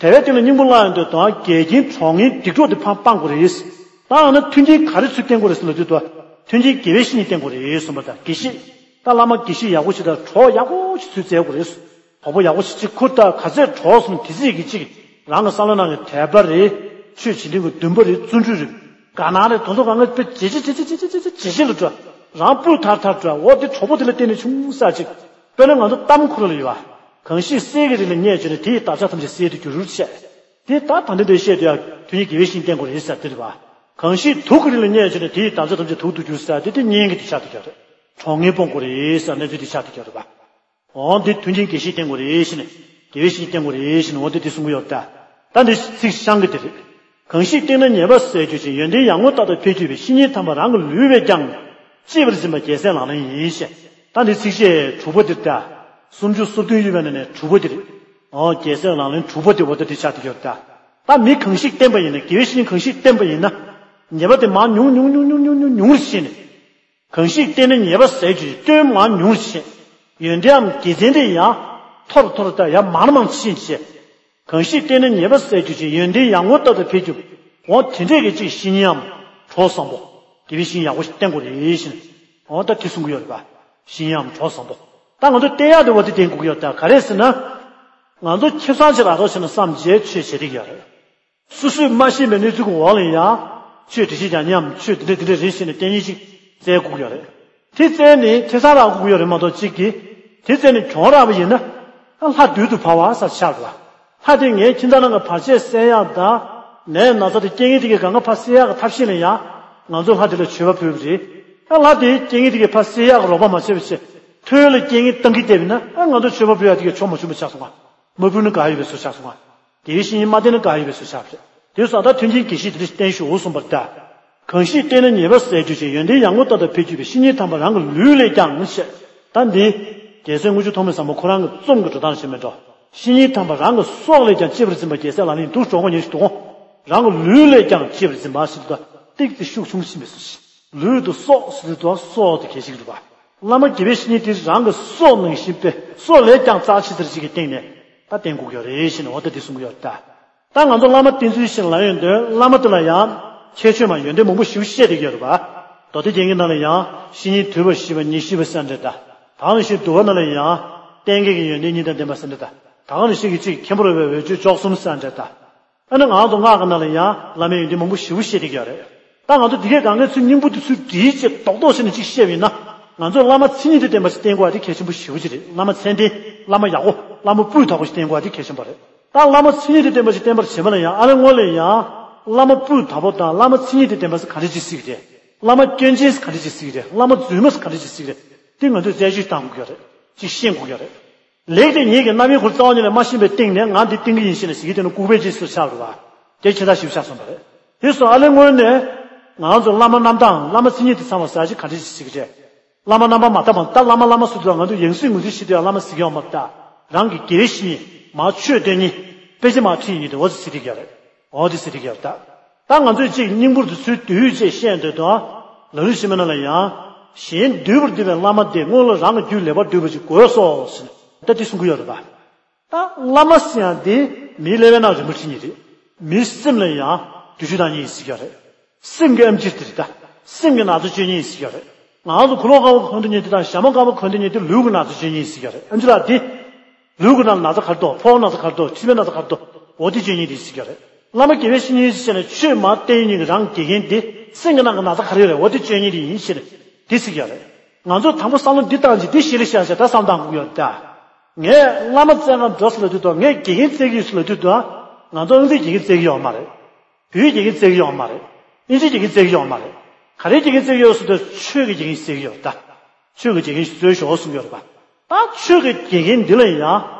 དེ་བས་དེ་ལ་སྙིང་པོ་བླང་ཡོང་དུས་དང་འགལ་རྐྱེན་གྲོགས་ངན་སྡིག་གྲོགས་དེ་ཕར་སྤང་དགོས་རེད། ད་ཡང་ན་མཐུན་རྐྱེན་ག་རེ་ཚུལ་བསྟེན་དགོས་རེད་ཟེར་ལབ་དུས་དང་མཐུན་རྐྱེན་དགེ་བའི་བཤེས་གཉེན་བསྟེན་དགོས་རེད་གསུངས་པ་དང་དགེ་བཤེས། ད་བླ་མ་དགེ་བཤེས་ཡག་པོ་ཞིག་དང་གྲོགས་ཡག་པོ་ཞིག་ཚུལ་བཙལ་དགོས་རེད། གྲོགས་པོ་ཡག་པོ་ཞིག་ཅིག་ཁུར་ད་ག་ཚད་གྲོགས་སོང་དེ་ཚད་ཀྱི་ཅིག་རང་གི་བསམ་བློ་ནང་གི་དད་པ་རེད། ཆོས་བྱེད་མཁན་གྱི་འདུན་པ་རེད། བརྩོན་འགྲུས་རེད། དགའ་སྣང་རེད། དོན་དུ་གང་ག་དཔེ་ཇེ་ཆེ་ཇེ་ཆེ་ལ་འགྲོ། རང་སྤུས་དག་དག་འགྲོ། འོ་དེ་གྲོགས་པོ་དེ་ལ་བརྟེན་ནས་བྱུང་ས་ཅིག་དཔེར་ན་ང་ཚོ་གཏམ་ཁོ་ར་ལ་ཡོད་པ། གང་ཞིག་གསེར་གྱི་རི་ལ་བསྙེགས་བྱས་ནས་དེ་ཡི་འདབ་ཆགས་ཐམས་ཅད་གསེར་དུ་འགྱུར་ཞེས། དེ་ད་ད་འདི་འདྲ་བཤད་དུས་ཡ་དོན་གཉིས་དགེ་བའི་བཤེས་གཉེན་བསྟེན་དགོས་རེད་ཟེར་དེ་རེད་པ། གང་ཞིག་དུག་གི་རི་ལ་གནས་བྱས་ནས་དེ་ཡི་དམ་རྫས་ཐམས་ཅད་དུག་ཏུ་འགྱུར་ཟེར་དེ་དེ་གཉེན་གྱི་དེ་ཆགས་དུ་གྱུར་རེད། གྲོགས་ངན་སྤོང་དགོས་རེད་ཟེར་གནས་ཚུལ་དེ་ཆགས་དུ་གྱུར་རེད་པ། འོ་འདི་མཐུན་རྐྱེན་དགེ་བཤེས་བསྟེན་དགོས་རེད་ཞེས་ནས་དགེ་བའི་བཤེས་གཉེན་བསྟེན་དགོས་རེད་ཞེས་ནས་འོ་འདི་འདི་གསུང་གི་ཡོད་ད། ད་འདི་ཚིག་ཤང་གི་དེ་རེད། གང་ཞིག་བསྟེན་ན་ཉེས་པ་ཟད་གྱུར་ཅིང་ཡོན་ཏན་ཡར་ངོ་ཏག་ཏག་འཕེལ་གྱུར་པའི་བཤེས་གཉེན་དམ་པ་རང་གི་ལུས་པས་ཀྱང་གཅེས་པར་འཛིན་པ་རྒྱལ་སྲས་ལག་ལེན་ཡིན་ཞེས། ད་འདི་ཚིགས་བཅད་དྲུག་པ་འདིར་ད། སུམ་ཅུ་སོ་བདུན་ཡོད་པའི་ནང་ནས་དྲུག་པ་འདིར། འོ་རྒྱལ་སྲས་ལག་ལེན་དྲུག་པ་འདི་འོ་ད་འདི་ཆགས་འདི་ཡོད་ད། ད་མི་གང་ཞིག་བསྟེན་པ་ཡིན་ན་དགེ་བའི་བཤེས་གཉེན་གང་ཞིག་བསྟེན་པ་ཡིན་ན། ཉེས་པ་དེ་མར་ཉུང་ཉུང་ཉུང་ཉུང་ཉུང་ཉུང་ཉུང་རུ་ཕྱིན་ནས། གང་ཞིག་བསྟེན་ན་ཉེས་པ་ཟད་གྱུར་ཅིང་སྐྱོན་མར་ཉུང་རུ་ཕྱིན། ཡོན་ཏན་དགེ་མཚན་དེ་ཡང་མཐོ་རུ་མཐོ་རུ་དང་ཡང་མང་རུ་མང་རུ་ཕྱིན་ཞེས། གང་ཞིག་བསྟེན་ན་ཉེས་པ་ཟད་གྱུར་ཅིང་ཡོན་ཏན་ཡར་ངོ་ཏག་ཏག་འཕེལ་གྱུར། འོ་དེ་འདྲས་ཀྱི་ཅིག་བཤེས་གཉེན་ནམ་གྲོགས་བཟང་པོ། དགེ་བའི་བཤེས་གཉེན་ཡག་པོ་ཞིག་བསྟེན་དགོས་རེད་ཞེས། འོ་ད་དེ་གསུང་གི་ཡོད་རེད་པ། བཤེས་གཉེན་ནམ་གྲོགས་བཟང་པོ། ད་ང་ཚོ་བསྟེན་ཡག་དེ་འོ་དེ་བསྟེན་དགོས་ཀྱི་ཡོད་ད་ག་རེ་ཟེར་ན། ང་ཚོ་ཁེ་བཟང་ཆེ་རག་རོགས་བྱས་ན་བསམ་བྱས་ཆོས་བྱེད་ཀྱི་ཡོད་རེད། སོ་སོས་མ་ཤེས་པའི་གནས་ཚུལ་གྱི་འོག་ལ་ཡང་ཆོས་འདི་ཞིག་ཀྱང་སྙམ་ཆོས་འདི་འདྲ་འདི་འདྲ་རེད་ཟེར་ནས་བསྟན་ཉིན་ཞིག་བཙལ་དགོས་ཀྱི་ཡོད་རེད། དེ་བཙལ་ནས་ཁེ་བཟང་རག་དགོས་ཀྱི་ཡོད་རེད་མ་གཏོགས་གཅིག་གིས་དེ་བཙལ་ནས་གྱོང་རག་པ་ཡིན་ན་ལྷ་བདུད་དུ་བབས་པ་ས་ཆགས་འགྲོ་བ། ལྷ་དེ་ངའི་ཁྱིམ་ཚང་ནང་གི་བར་ཆད་སེལ་ཡག་དང་ནད་ན་ཚ་དང་རྐྱེན་ངན་དེ་གའི་གང་ག་ཕར་སེལ་ཡག་གི་ཐབས་ཤེས་ལ་ཡང་ང་ཚོ་ལྷ་དེ་ལ་མཆོད་པ་ཕུལ་བ་རེད། ལྷ་དེས་རྐྱེན་ངན་དེ་གའི་ཕར་སེལ་ཡག་གི་རོགས་པ་མ་བྱས་པ་བྱས་ཐོན་ལ་རྐྱེན་ངན་བཏང་གི་བསྡད་པ་ཡིན་ན་ང་ཚོ་མཆོད་པ་ཕུལ་ཡག་དེ་གའི་ཆོ་མ་ཆུང་པ་ཆགས་སོང་བ། མ་ཕུལ་ན་དགའ་ཡོད་པའི་བཟོ་ཆགས་སོང་བ། དགེ་བའི་བཤེས་གཉེན་མ་བསྟེན་ན་དགའ་ཡོད་པའི་བཟོ་ཆགས་རེད། དེ་སོགས་ད་མཐུན་རྐྱེན་དགེ་བཤེས་དེ་འདྲ་བསྟེན་ཤོག་གསུངས་པར་གདའ། གང་ཞིག་བསྟེན་ན་ཉེས་པ་ཟད་གྱུར་ཅིང་ཡོན་ཏན་ཡར་ངོ་ཏག་ཏག་འཕེལ་གྱུར་པའི་བཤེས་གཉེན་དམ་པ་རང་གི་ལུས་ལས་ཀྱང་ཞེས། ད་འདི། རྒྱལ་སྲས་དངུལ་ཆུ་ཐོགས་མེད་བཟང་པོ་ཁོ་རང་གི་རྩོམ་གྱི་འགྲོ་སྟངས་ཤིག་མིན་འགྲོ། བཤེས་གཉེན་དམ་པ་རང་གི་སྲོག་ལས་ཀྱང་གཅེས་པར་འཛིན་པ་རྒྱལ་སྲས་ལག་ལེན་དུ་གྲོགས་པོ་ཉེར་ཞིག་འདུག་རང་གི་ལུས་ལས་ཀྱང་གཅེས་པར་འཛིན་པ་ཞེས་པ་ཏིག་ཙི་ཤུགས་ཆུང་ཕྱིན་པའི་བཟོ་ཞིག་ལུས་དང་སྲོག་ཟེར་དུས་སྲོག་དེ་གལ་ཆེ་གི་རེད་པ། བླ་མ་དགེ་བའི་བཤེས་གཉེན་དེ་རང་གི་སྲོག་ནང་བཞིན་པའི་སྲོག་ལས་ཀྱང་རྩ་ཆེ་ཟེར་ཞིག་གི་སྟེང་ནས་ད་བསྟེན་དགོས་ཀྱི་རེད་ཞེས་ནས་འོ་ད་དེ་གསུང་གི་ཡོད་ད། ད་ང་ཚོ་བླ་མ་བསྟེན་ཚུལ་ཞིག་ལ་ཡོང་དུས་བླ་མ་དེ་ལ་ཡང་ཁྱད་ཆོས་མ་ཡོན་ཏན་མང་པོ་ཞིག་བཤད་བསྡད་ཀྱི་ཡོད་རེད་པ། མདོ་སྡེ་རྒྱན་གྱི་ནང་ལ་ཡང་བཤེས་གཉེན་དུལ་བར་ཤེས་པ་ཉེར་ཞི་བ་ཟེར་འདྲ་ད། ད་ག་ནང་བཞིན་འདུལ་བ་ནང་ལ་ཡང་བསྟན་རྒྱས་ཀྱི་ཡོན་ཏན་གཉིས་དང་ལྡན་པ་ཟེར་འདྲ་ད། ད་ག་ནང་བཞིན་གྱི་གཅིག་མཁན་པོ་རོལ་པའི་འོད་སྤྱོད་མཆོག་གསུམ་ཟེར་འདྲ་ད། ཨ་ནི་ང་ཚོ་སྔགས་ཀྱི་ནང་ལ་ཡང་བླ་མའི་ཡོན་ཏན་མང་པོ་ཞེ་པོ་བཤད་བསྡད་ཀྱི་ཡོད་རེད། ད་ང་ཚོ་འདི་གའི་གང་གའི་ཚུལ་སྙིང་པོ་དེ་ཚུལ་འདྲིས་བྱས་རྡོག་རྡོག་བྱས་ནས་ཅིག་བཤད་པ་ཡིན་ན། ང་ཚོས་བླ་མ་མཚན་ཉིད་དེ་བསྟེན་པ་ཞིག་བསྟེན་དགོས་པ་དེ་གལ་ཆེན་པོ་ཞེ་པོ་ཅིག་རེད། བླ་མ་མཚན་ལྡན་བླ་མ་ཡག་པོ་བླ་མ་སྤུས་དག་པོ་ཞིག་བསྟེན་དགོས་པ་དེ་གལ་ཆེན་པོ་རེད། ད་བླ་མ་མཚན་ཉིད་དེ་བསྟེན་པ་ཞིག་བསྟེན་པར་བྱེད་པ་ལ་ཡང་ཨ་ལེ་སྔོན་ལ་ཡང་། བླ་མ་སྤུས་དག་པོ་དང་བླ་མ་མཚན་ཉིད་དེ་བསྟེན་པ་ཞིག་ག་འདྲ་ཅིག་སྲིད་ཀྱི་རེད། བླ་མ་སྐྱོན་ཅན་ཞིག་ག་འདྲ་ཅིག་སྲིད་ཀྱི་རེད། བླ་མ་རྫུན་མ་ཞིག་ག་འདྲ་ཅིག་སྲིད་ཀྱི་རེད། དེ་ང་ཚོས་རྩད་གཅོད་བཏང་དགོས་ཀྱི་རེད། ཅིག་ཤེས་དགོས་ཀྱི་རེད། ལེགས་ཏེ་ཉེས་ཀྱི་རྣམ་དབྱེ་ཁོ་རྩ་བ་ཉིད་ནས་མ་ཤེས་པའི་སྟེང་ནས་ང་འདི་བསྟེན་གྱི་ཡིན་ཞེས་ནས་ཟེར་གྱི་དེ་ནི་ལྐུགས་པའི་རྗེས་སུ་ཆགས་རེད་བ། དེ་ཁྱད་མཚར་ཞིག་ཆགས་སོང་བ་རེད། དེ་སོགས་ཨ་ལེ་སྔོན་ནས་ང་ཚོ་བླ་མ་རྣམ་དག་བླ་མ་མཚན་ཉིད་དེ་ཚང་བ་ཟེར་ཅིག་ག་འདྲ་ཞིག་ཟེར་གྱི་རེད། བླ་མ་རྣམ་པ་མ་དག་པ་ད་བླ་མ་བླ་མ་ཟེར་དུས་ང་ཚོ་ཡང་སྲིད་ངོས་འཛིན་ཞིག་དེ་ཡང་བླ་མ་ཟེར་གྱི་ཡོད་མ་རེད་ད། རང་གི་དགེ་བའི་བཤེས་གཉེན་མ་ཆོས་སྟོན་མཁན་དཔེ་ཆ་མ་ཁྲིད་མཁན་དེ་འོ་ཙི་ཟེར་གྱི་ཡོད་རེད། འོ་དེ་ཟེར་གྱི་ཡོད་རེད་ད། ད་ང་ཚོས་གཅིག་སྙིང་པོར་དུ་ཚུལ་བསྡུས་བྱས་བཤད་འདོད་དོ། ལམ་རིམ་ཕྱི་མ་ནང་ལ་ཡང་། གཞན་འདུལ་བར་འདོད་པའི་བླ་མ་དེ་སྔོན་ལ་རང་གི་རྒྱུད་ལེགས་པར་འདུལ་བ་ཞིག་དགོས་སོ་ཟེར་ནས་ད་དེ་གསུང་གི་ཡོད་རེད་པ། ད་བླ་མ་ཟེར་ཡང་དེ་མིའི་ཀླད་པའི་ནང་རིན་པོ་ཆེ་གཉིས་རེད། མིའི་སེམས་ལ་ཡང་བདུད་རྩི་བཏང་མཁན་ཡིན་ཟེར་གྱི་ཡོད་རེད། སེམས་ཀྱི་ཨེམ་ཆི་དེ་རེད་ད། སེམས་ཀྱི་ན་ཚ་བཅོས་མཁན་ཡིན་ཟེར་གྱི་ཡོད་རེད། ང་ཚོ་གོས་ལོག་དཀར་པོ་གོན་སྡོད་མཁན་དེ་དང་ཞྭ་མོ་དཀར་པོ་གོན་སྡོད་མཁན་དེ་ལུས་ཀྱི་ན་ཚ་བཅོས་མཁན་ཡིན་ཟེར་གྱི་ཡོད་རེད། ཨེམ་ཆི་ལགས་དེ། ལུས་ཀྱི་ནང་ན་ཚ་ག་རེ་འདུག་ཕོ་བ་ན་ཚ་ག་རེ་འདུག་མཆིན་པའི་ན་ཚ་ག་རེ་འདུག་འོ་དེ་བཅོས་མཁན་དེ་ཟེར་གྱི་ཡོད་རེད། བླ་མ་དགེ་བའི་བཤེས་གཉེན་ཞིག་བྱས་ནས་ཆོས་མར་བསྟན་མཁན་གྱི་རང་དགེ་རྒན་དེ་སེམས་ཀྱི་ནང་གི་ན་ཚ་ག་རེ་ཡོད་རེད་འོ་དེ་བཅོས་མཁན་དེ་ཡིན་ཟེར་ནས་དེ་ཟེར་གྱི་ཡོད་རེད། ང་ཚོས་དང་པོ་བསམ་བློ་འདི་བཏང་རྗེས་འདི་གཞི་ལ་བཞག་བྱས་ད་བསམ་བཏང་དགོས་ཀྱི་ཡོད་རེད་ད། ངས་བླ་མ་བཙལ་ག་འགྲོ་ཟེར་ལབ་དུས་དང་ངས་དགེ་རྒན་བཙལ་གྱི་ཡོད་ཟེར་ལབ་དུས་དང་ང་ཚོ་ཨང་རྩིས་དགེ་རྒན་བཙལ་གྱི་ཡོད་མ་རེད། བོད་ཡིག་དགེ་རྒན་བཙལ་གྱི་ཡོད་མ་རེད། ཨིན་ཇིའི་དགེ་རྒན་བཙལ་གྱི་ཡོད་མ་རེད། ག་རེའི་དགེ་རྒན་བཙལ་གྱི་ཡོད་ཟེར་དུས་ཆོས་ཀྱི་དགེ་རྒན་བཙལ་གྱི་ཡོད་ད། ཆོས་ཀྱི་དགེ་རྒན་ཞིག་འཚོལ་ཤོག་གསུང་གི་ཡོད་རེད་པ། ད་ཆོས་ཀྱི་དགེ་རྒན་འདི་ལ་ཡང་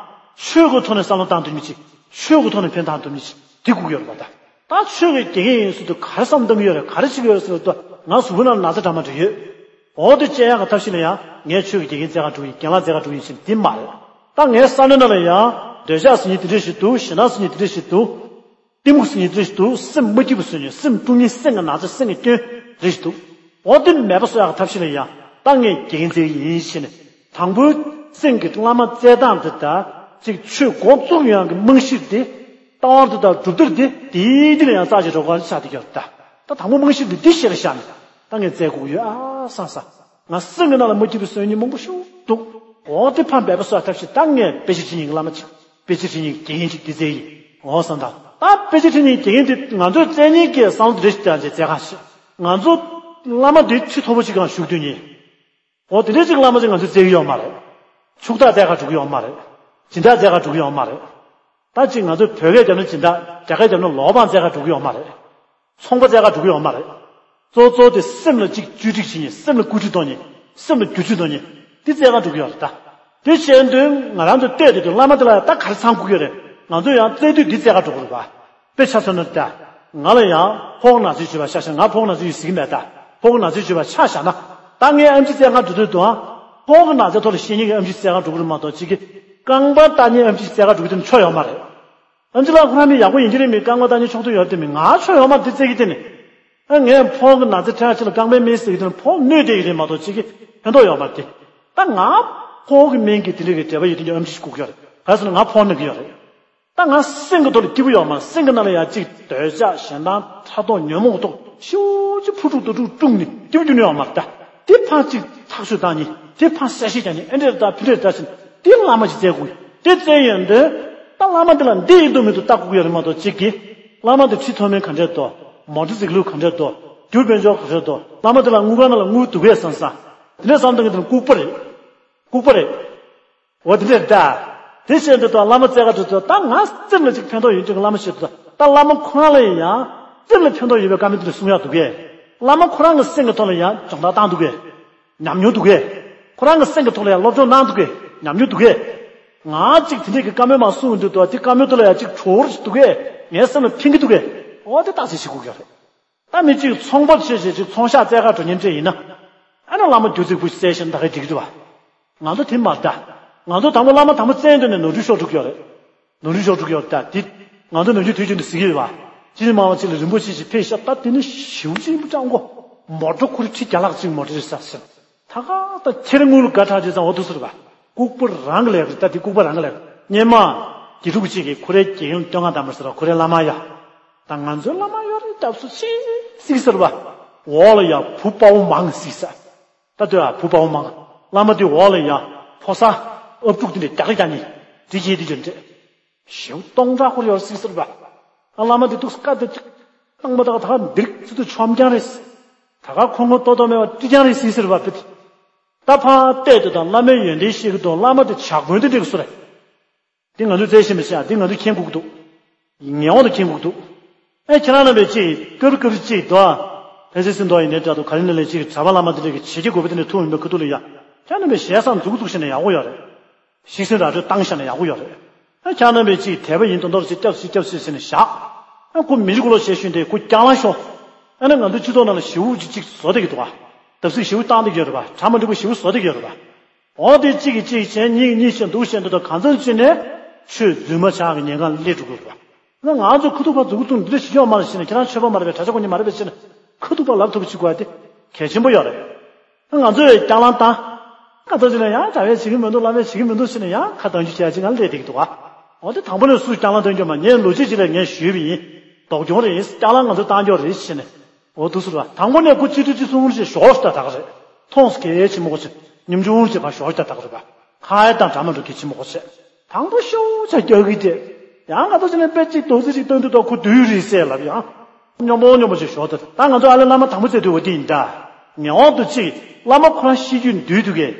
ཆོས་ཀྱི་ཐོག་ནས་བསམ་བློ་བཏང་ཐུབ་མཁན་ཅིག་ཆོས་ཀྱི་ཐོག་ནས་ཕན་བཏགས་ཐུབ་མཁན་ཅིག་དེ་དགོས་ཀྱི་ཡོད་རེད་པ་ད། ད་ཆོས་ཀྱི་དགེ་རྒན་ཡིན་ཟེར་དུས་ག་རེ་བསམ་བཏང་གི་ཡོད་རེད་ག་རེ་བྱེད་ཀྱི་ཡོད་རེད་ཟེར་དུས་ང་གཟུགས་པོ་ནང་ན་ཚ་འདྲ་མ་འདྲ་ཡོད། འོ་དེ་བཅད་ཡག་གི་ཐབས་ཤེས་ལ་ཡང་ངས་ཆོས་ཀྱི་དགེ་རྒན་བཙལ་ག་འགྲོ་གི་ཡིན་རྒན་ལགས་བཙལ་ག་འགྲོ་གི་ཡིན་ཟེར་འདི་མ་རེད། ད་ངའི་བསམ་བློའི་ནང་ལ་ཡང་འདོད་ཆགས་ཟེར་མཁན་དེ་འདྲ་ཞིག་འདུག་ཞེ་སྡང་ཟེར་མཁན་དེ་འདྲ་ཞིག་འདུག་གཏི་མུག་ཟེར་མཁན་རེ་ཞིག་འདུག་སེམས་མ་སྐྱིད་པ་བཟོ་མཁན་སེམས་སྡུག་མཁན་སེམས་ཀྱི་ན་ཚ་སེམས་ཀྱི་སྐྱོན་རེ་ཞིག་འདུག་འོ་དེ་མེད་པ་བཟོ་ཡག་གི་ཐབས་ཤེས་ལ་ཡང་ད་ངས་དགེ་རྒན་བཙལ་གྱི་ཡིན་ཞེས་ནས་དང་པོའི་སེམས་ཀྱི་བླ་མ་བཙལ་སྟངས་དེ་དང་གཅིག་ཆོས་འགོ་བཙུགས་ཡག་གི་རྨང་གཞི་དེ་ལྟ་བ་དེ་དང་གྲུབ་སྟོབས་དེ་དེའི་རྒྱུད་ལ་ཡང་རྩ་ཆེ་འགྲོ་ག་ཆགས་བསྡད་ཀྱི་ཡོད་ད། ད་དང་པོ་རྨང་གཞི་འདི་འདི་ཞེ་ལ་བཞག་ནས་ད་ངས་བཙལ་དགོས་ཀྱི་ཡོད་ཨ་བསམ་བསམ། ང་སེམས་ཀྱི་ནང་ལ་མ་སྐྱིད་པ་བཟོ་མཁན་མང་པོ་ཞིག་འདུག་འོ་དེ་ཕར་འབད་པ་བཟོ་ཡག་ཐབས་ཤེས་ད་ངས་དཔེ་ཆ་ཁྲིད་མཁན་གྱི་བླ་མ་ཅིག་དཔེ་ཆ་ཁྲིད་མཁན་གྱི་དགེ་རྒན་ཅིག་དེ་བཙལ་གྱི་ཡིན། འོ་བསམ་དང་། ད་དཔེ་ཆ་ཁྲིད་མཁན་གྱི་དགེ་རྒན་དེ་ང་ཚོས་བཙལ་མཁན་གྱི་བསམ་བློ་དེ་རེ་ཞིག་བཏང་བྱས་བཙལ་ག་ཞིག་ང་ཚོ་བླ་མ་དེ་ཆེས་མཐོ་པོ་ཅིག་གང་བཞུགས་སྡོད་མཁན། འོ་དེ་འདྲ་ཅིག་བླ་མ་ཅིག་ང་ཚོས་བཙལ་གྱི་ཡོད་མ་རེད། ཕྱུག་བདག་བཙལ་ག་འགྲོ་གི་ཡོད་མ་རེད། སྦྱིན་བདག་བཙལ་ག་འགྲོ་གི་ཡོད་མ་རེད། ད་ཅིག་ང་ཚོས་བོད་སྐད་རྒྱབ་ན་སྦྱིན་བདག་རྒྱ་སྐད་རྒྱབ་ན་ལོག་འབངས་བཙལ་ག་འགྲོ་གི་ཡོད་མ་རེད། ཚོང་པ་བཙལ་ག་འགྲོ་གི་ཡོད་མ་རེད། གཙོ་གཙོ་དེ་སེམས་ལ་ཅིག་བཅོས་སྒྲིག་བྱེད་མཁན། སེམས་ལ་བཀོད་སྒྲིག་གཏོང་མཁན། སེམས་ལ་བསྒྱུར་བཅོས་གཏོང་མཁན་དེ་བཙལ་ག་འགྲོ་གི་ཡོད་རེད་ད། དེ་བྱས་དུས་ང་རང་ཚོ་བལྟས་དུས་བླ་མ་དེ་ལ་ཡང་ད་ག་རེ་ཚང་དགོས་ཀྱི་རེད། ང་ཚོས་ཡང་བཙལ་དུས་འདི་བཙལ་ག་འགྲོ་དགོས་རེད་པ། དཔེ་ཆ་མཚོན་ན་ད། ང་ལ་ཡང་ཕོ་བ་ན་ཚོའི་སྤྱོད་པ་ཆ་བཞག་ན། ཕོ་བ་ན་ཚོའི་ཟེར་གྱི་མེད་ད། ཕོ་བ་ན་ཚོའི་སྤྱོད་པ་ཆ་བཞག་ན། ད་ངས་ཨེམ་ཆི་བཙལ་ག་འགྲོ་དུས་དུའང་། ཕོ་བ་ན་ཚོའི་ཐོག་ལ་བཤད་མཁན་གྱི་ཨེམ་ཆི་བཙལ་ག་འགྲོ་གི་རེད་མ་གཏོགས་ཅིག་གི། རྐང་པ་བཏགས་མཁན་ཨེམ་ཆི་བཙལ་ག་འགྲོ་གི་དེ་ནི་ཆོ་ཡོད་མ་རེད། ཨེམ་ཆི་ལགས་ཁོ་རང་མི་ཡག་པོ་ཡིན་གྱི་རེད། མི་རྐང་པ་བཏགས་མཁན་ཕྱོགས་གཏོགས་ཡོད་དེ། མི་ང་ཆོ་ཡོད་མ་རེད་དེ་བཙལ་གྱི་དེ་ནི། ཨ་ངས་ཕོ་བ་ན་ཚོའི་ཐད་ཀ་ཅིག་ལ་རྐང་པའི་མི་ཟེར་གྱི་དེ་ནི་ཕོ་གནོད་བསྡད་ཀྱི་རེད་མ་གཏོགས་ཅིག་གི་ཕན་ཐོགས་ཡོད་མ་རེད་དེ། ད་ང་ཕོ་བ་གི་སྨན་གྱི་དེ་འདྲ་གི་འབྲེལ་བ་ཡོད་དེ་ཨེམ་ཆི་ཞིག་དགོས་ཀྱི་ཡོད་རེད། ག་རེ་ཟེར་ན་ང་ཕོ་བ་ན་གི་ཡོད་རེད། ད་ང་སེམས་ཀྱི་ཐོག་ལ་སྐྱིད་པོ་ཡོད་མ་རེད། སེམས་ཀྱི་ནང་ལ་ཡང་ཅིག་འདོད་ཆགས་ཞེ་སྡང་ཕྲག་དོག་ཉོན་མོངས་ཐོག་ཤུགས་ཀྱིས་འཕུར་འཁྲུག་འདུ་འཁྲུག་དཀྲུགས་ནས་སྐྱིད་པོ་སྐྱིད་ནས་ཡོད་མ་རེད་ད། དེ་ཕར་ཅིག་ཐག་གཅོད་བཏང་ནས་དེ་ཕར་གསལ་བཤད་རྒྱག་ནས་ཨེ་འདྲས་རེད་ད་ཕི་འདྲས་རེད་ད་ཟེར་ནས་དེ་བླ་མ་ཅིག་བཙལ་དགོས། དེ་བཙལ་ཡོང་དུས་ད་བླ་མ་འདི་ལ་འདི་ཡིན་འདུག་མི་འདུག་ལྟ་དགོས་ཀྱི་ཡོད་རེད་མ་གཏོགས་ཅིག་གིས། བླ་མ་འདི་ཁྲི་མཐོ་དམན་ག་འདྲས་འདུག་མོ་ཊ་ཟིག་ལུག་ག་འདྲས་འདུག་རྒྱུ་དཔལ་འབྱོར་ག་འདྲས་འདུག་བླ་མ་འདི་ལ་དངུལ་ཁང་ནང་ལ་དངུལ་འདུག་གས་བསམ་བསམ། དེ་འདྲས་བསམ་བཏང་གི་འདི་ལ་ལྐུགས་པ་རེད། ལྐུགས་པ་རེད། འོ་དེ་འདྲས་ད། དེ་བྱས་འདི་དང་བླ་མ་བཙལ་ག་འགྲོ་དུས་ད་ང་སེམས་ལ་ཅིག་ཕན་ཐོགས་ཡོད་ཅིག་བླ་མ་བྱེད་དུས་ད་བླ་མ་ཁོ་རང་ལ་ཡང་སེམས་ལ་ཕན་ཐོགས་ཡོད་པའི་བཀའ་མོལ་དེ་འདྲ་གསུང་ཡག་འདུག་གས། བླ་མ་ཁོ་རང་གི་སེམས་ཀྱི་ཐོག་ལ་ཡང་སྦྱོང་བརྡར་བཏང་འདུག་གས། ཉམས་མྱོང་འདུག་གས། ཁོ་རང་གི་སེམས་ཀྱི་ཐོག་ལ་ཡང་སློབ་སྦྱོང་གནང་འདུག་གས། ཉམས་མྱོང་འདུག་གས། ང་ཅིག་དེ་འདྲས་ཀྱི་བཀའ་མོལ་མ་གསུང་འདུག་ད་དེ་བཀའ་མོལ་དེ་ལ་ཡང་ཅིག་བྲོ་བོ་ཞིག་འདུག་གས། ངའི་སེམས་ལ་ཕན་གྱི་འདུག་གས། འོ་དེ་རྟགས་གསལ་བྱེད་དགོས་ཀྱི་རེད། ད་མི་གཅིག་ཚོང་པ་བྱས་བྱས་ཅིག་ཚོང་ཤག་བཙལ་ག་འགྲོ་མཁན་འདྲ་ཡིན་ན། ཨ་ནི་བླ་མ་རྒྱུ་རྫིག་པོ་བཙལ་ཤེས་ན་ད་ག་འགྲིག་གི་འདུག་བ། ང་ཚོ་དེ་མ་རེད་ད། ང་ཚོ་དང་པོ་བླ་མ་དང་པོ་བཙལ་འདོད་ནས་ནོར་འཁྲུལ་ཤོར་འགྲོ་གི་ཡོད་རེད། ནོར་འཁྲུལ་ཤོར་འགྲོ་གི་ཡོད་རེད་ད་དེ། ང་ཚོ་ནམ་རྒྱུན་དུས་རྒྱུན་དུ་ཟེར་གྱི་ཡོད་པ། སྤྱིར་མང་བ་ཅིག་ལ་རིན་པོ་ཆེ་ཞིག་ཕེབས་ཤག་ད་དེ་ནི་ཞེ་པོ་ཅིག་ཡིན་པ་ཅང་གོ། མོ་ཊ་ཁོ་རེ་ཁྲི་བརྒྱ་ལྷག་ཅིག་མོ་ཊ་རེད་ཟེར་ཟེར། ད་ག་ད་ཁྱེད་རང་དངུལ་ལ་དགའ་དྲགས་བྱས་ཙང་འོ་འདུག་ཟེར་བ། ལྐུགས་པ་རང་གི་ལས་ཀ་རེད་ད་དེ་ལྐུགས་པ་རང་གི་ལས་ཀ་སྔོན་མ། དགེ་ཕྲུག་ཅིག་གིས་ཁོ་རའི་དགེ་རྒན་བསྟོད་བསྔགས་བཏང་བ་ཟེར་བ་ཁོ་རའི་བླ་མ་ཡ། ད་ང་ཚོའི་བླ་མ་ཡོད་རེད་སྐྱབས་སུ་མཆི་ཟིག་ཟེར་བ། འོག་ལ་ཡ་བུ་དཔའ་བོ་མང་ཟིག་ཟེར། ད་ལྟོས་ཨ་བུ་དཔའ་བོ་མང་། བླ་མ་དེ་འོག་ལ་ཡ་ཕོ་གསར་ཨབ་ཕྲུག་དེ་འདྲས་རྒྱག་རེ་རྒྱག་ནི་དེ་བྱས་དེ་བྱས་འདྲས། ཞེའུ་སྟོང་ཕྲག་ཁོར་ཡོད་སྲིད་ཟེར་བ། ཨ་བླ་མ་དེ་ཐུགས་སྐད་དེ་ཅིག་བཏང་མ་ཐག་ད་འདིར་ཚུར་དུ་ཆོམ་རྐྱང་རེད། ད་ག་ཁོ་ངོ་ཏོག་ཏོག་མེད་པ་ཀྲི་རྐྱང་རེད་སྲིད་ཟེར་བ་བེད། ད་ཕར་བལྟས་དུས་དང་བླ་མའི་ཡོན་ཏན་ཤེས་ཀྱི་འདུག་བླ་མ་དེ་ཇག་དཔོན་དེ་འདྲས་ཀྱི་བཟོ་རེད། དེ་ང་ཚོས་བཙལ་ཤེས་མི་ཤེས་ཨ་དེ་ང་ཚོས་མཁྱེན་དགོས་ཀྱི་འདུག་ངན་དབང་དུ་མཁྱེན་དགོས་ཀྱི་འདུག་ཨེ་ཁྱེད་རང་རྣམ་པས་ཅིག་སྐབས་རེ་སྐབས་རེ་ཅིག་དོ། ཕལ་ཆེར་སེམས་དོགས་ཡིན་ནའི་འདྲ་འདུག་ག་རེ་ནས་ལས་ཅིག་གྲྭ་པ་བླ་མ་དེ་འདྲས་ཀྱི་བྱེད་ཀྱི་དགོས་པ་དེ་འདྲས་ཐུག་ཡོང་པའི་ཁ་ཐུག་ལ་ཡ། ཁྱེད་རྣམ་པས་ཞལ་བཟང་མཛུབ་གུ་འཛུགས་ཤེས་ན་ཡག་པོ་ཡོད་རེད། ཤིང་སེང་ར་སྤྲོད་བཏང་ཤེས་ན་ཡག་པོ་ཡོད་རེད། ཨེ་ཁྱེད་རྣམ་པས་ཅིག་དད་པ་ཡིན་མདོག་མདོག་ཅིག་སྐྱབས་སུ་སྐྱབས་སུ་ཟེར་ནས་བཞག་ཨེ་ཁོ་མི་རིགས་ལོ་ཞེས་ཞུས་ཏེ་ཁོ་སྐྱག་ལང་ཤོར། ཨ་ནི་ང་ཚོའི་སྤྱི་ཚོགས་ནང་ལ་ཞེ་པོ་ཅིག་ཅིག་བཟོ་བསྡད་ཀྱི་འདུག་ཨ། བརྡབ་གསིག་ཞེ་པོ་བཏང་བསྡད་ཀྱི་ཡོད་རེད་པ། གྲ་མ་འགྲིག་པོ་ཞེ་པོ་བཟོ་བསྡད་ཀྱི་ཡོད་རེད་པ། འོ་དེ་གཅིག་གིས་གཅིག་གཞན་གཉིས་གཉིས་བྱས་འདུག་བྱས་འདུག་དང་གང་འཚམ་ཅིག་ནས་ཆོས་རྫུན་མ་ཆགས་ཀྱི་ཉེན་ཁ་སླེབས་འགྲོ་གི་རེད་པ། ང་ང་ཚོ་ཁ་ཐུག་ཕར་མཛུབ་གུ་བཙུགས་ནས་འདི་འདྲ་ཞིག་ཡོད་མ་རེད་ཟེར་ནས་ཁྱེད་རང་ཆོས་པ་མ་རེད་པས་གྲྭ་ཆ་གོ་ཉིན་མ་རེད་པས་ཟེར་ནས་ཁ་ཐུག་ཕར་ལབ་ཐུབ་པ་ཅིག་དགོས་ཡ་དེ་གལ་ཆེན་པོ་ཡོད་རེད། ང་ཚོས་སྐྱག་ལང་བཏང་། ང་ཚོ་ཅིག་ལ་ཡང་གྲྭ་བས་བྱེད་ཀྱི་མི་འདུག་བླ་མས་བྱེད་ཀྱི་མི་འདུག་ཟེར་ནས་ཡང་ཁ་གདངས་རྒྱུ་བྱས་ཅིག་ང་སླེབས་བསྡད་ཀྱི་འདུག་ཨ། འོ་དེ་དང་པོ་ནས་སུས་སྐྱག་ལང་བཏང་རྒྱུ་མ་ངས་ལོ་རྒྱུས་ཅིག་ལ་ངས་ཞུས་པ་ཡིན། ལྡོག་སྐྱོན་རེད། སྐྱག་ལང་ང་ཚོས་བཏང་རྒྱུ་རེད་ཟེར་ནས། འོ་འདུག་ཟེར་བ། དང་པོ་ནས་ཁོ་གཅིག་སྒྲིལ་གཅིག་གསུང་རེ་ཞོག་ཤི་ད་ད་ག་རེད། མཐོང་སི་གལ་ཆེན་པོ་ཅིག་ཉིན་ཆུང་ཅིག་ཕར་ཞོག་ཤི་ད་ད་ག་རེད་པ། ཁ་ཡ་དང་འདྲ་མ་འགྲོ་གལ་ཆེན་པོ་ཅིག་དང་པོ་ཤོག་ཆ་རྒྱག་གི་དེ། ཡང་ང་ཚོ་ཅི་ནས་དཔེ་གཅིག་རྡོག་རྩིས་ཅིག་སྟོན་དུས་ད་ཁོ་བདུད་རེད་ཟེར་ལབ་ཡང་། སྙོམས་པོ་སྙོམས་པོ་ཅིག་ཞོག་ད་ད་ང་ཚོ་ཨ་ལེ་བླ་མ་དང་པོ་བཙལ་དུས་འོ་དེ་ཡིན་ད། ངེས་དབང་དུ་ཅིག་བླ་མ་ཁོ་རང་ཤེས་རྒྱུ་འདུས་འདུག་གས།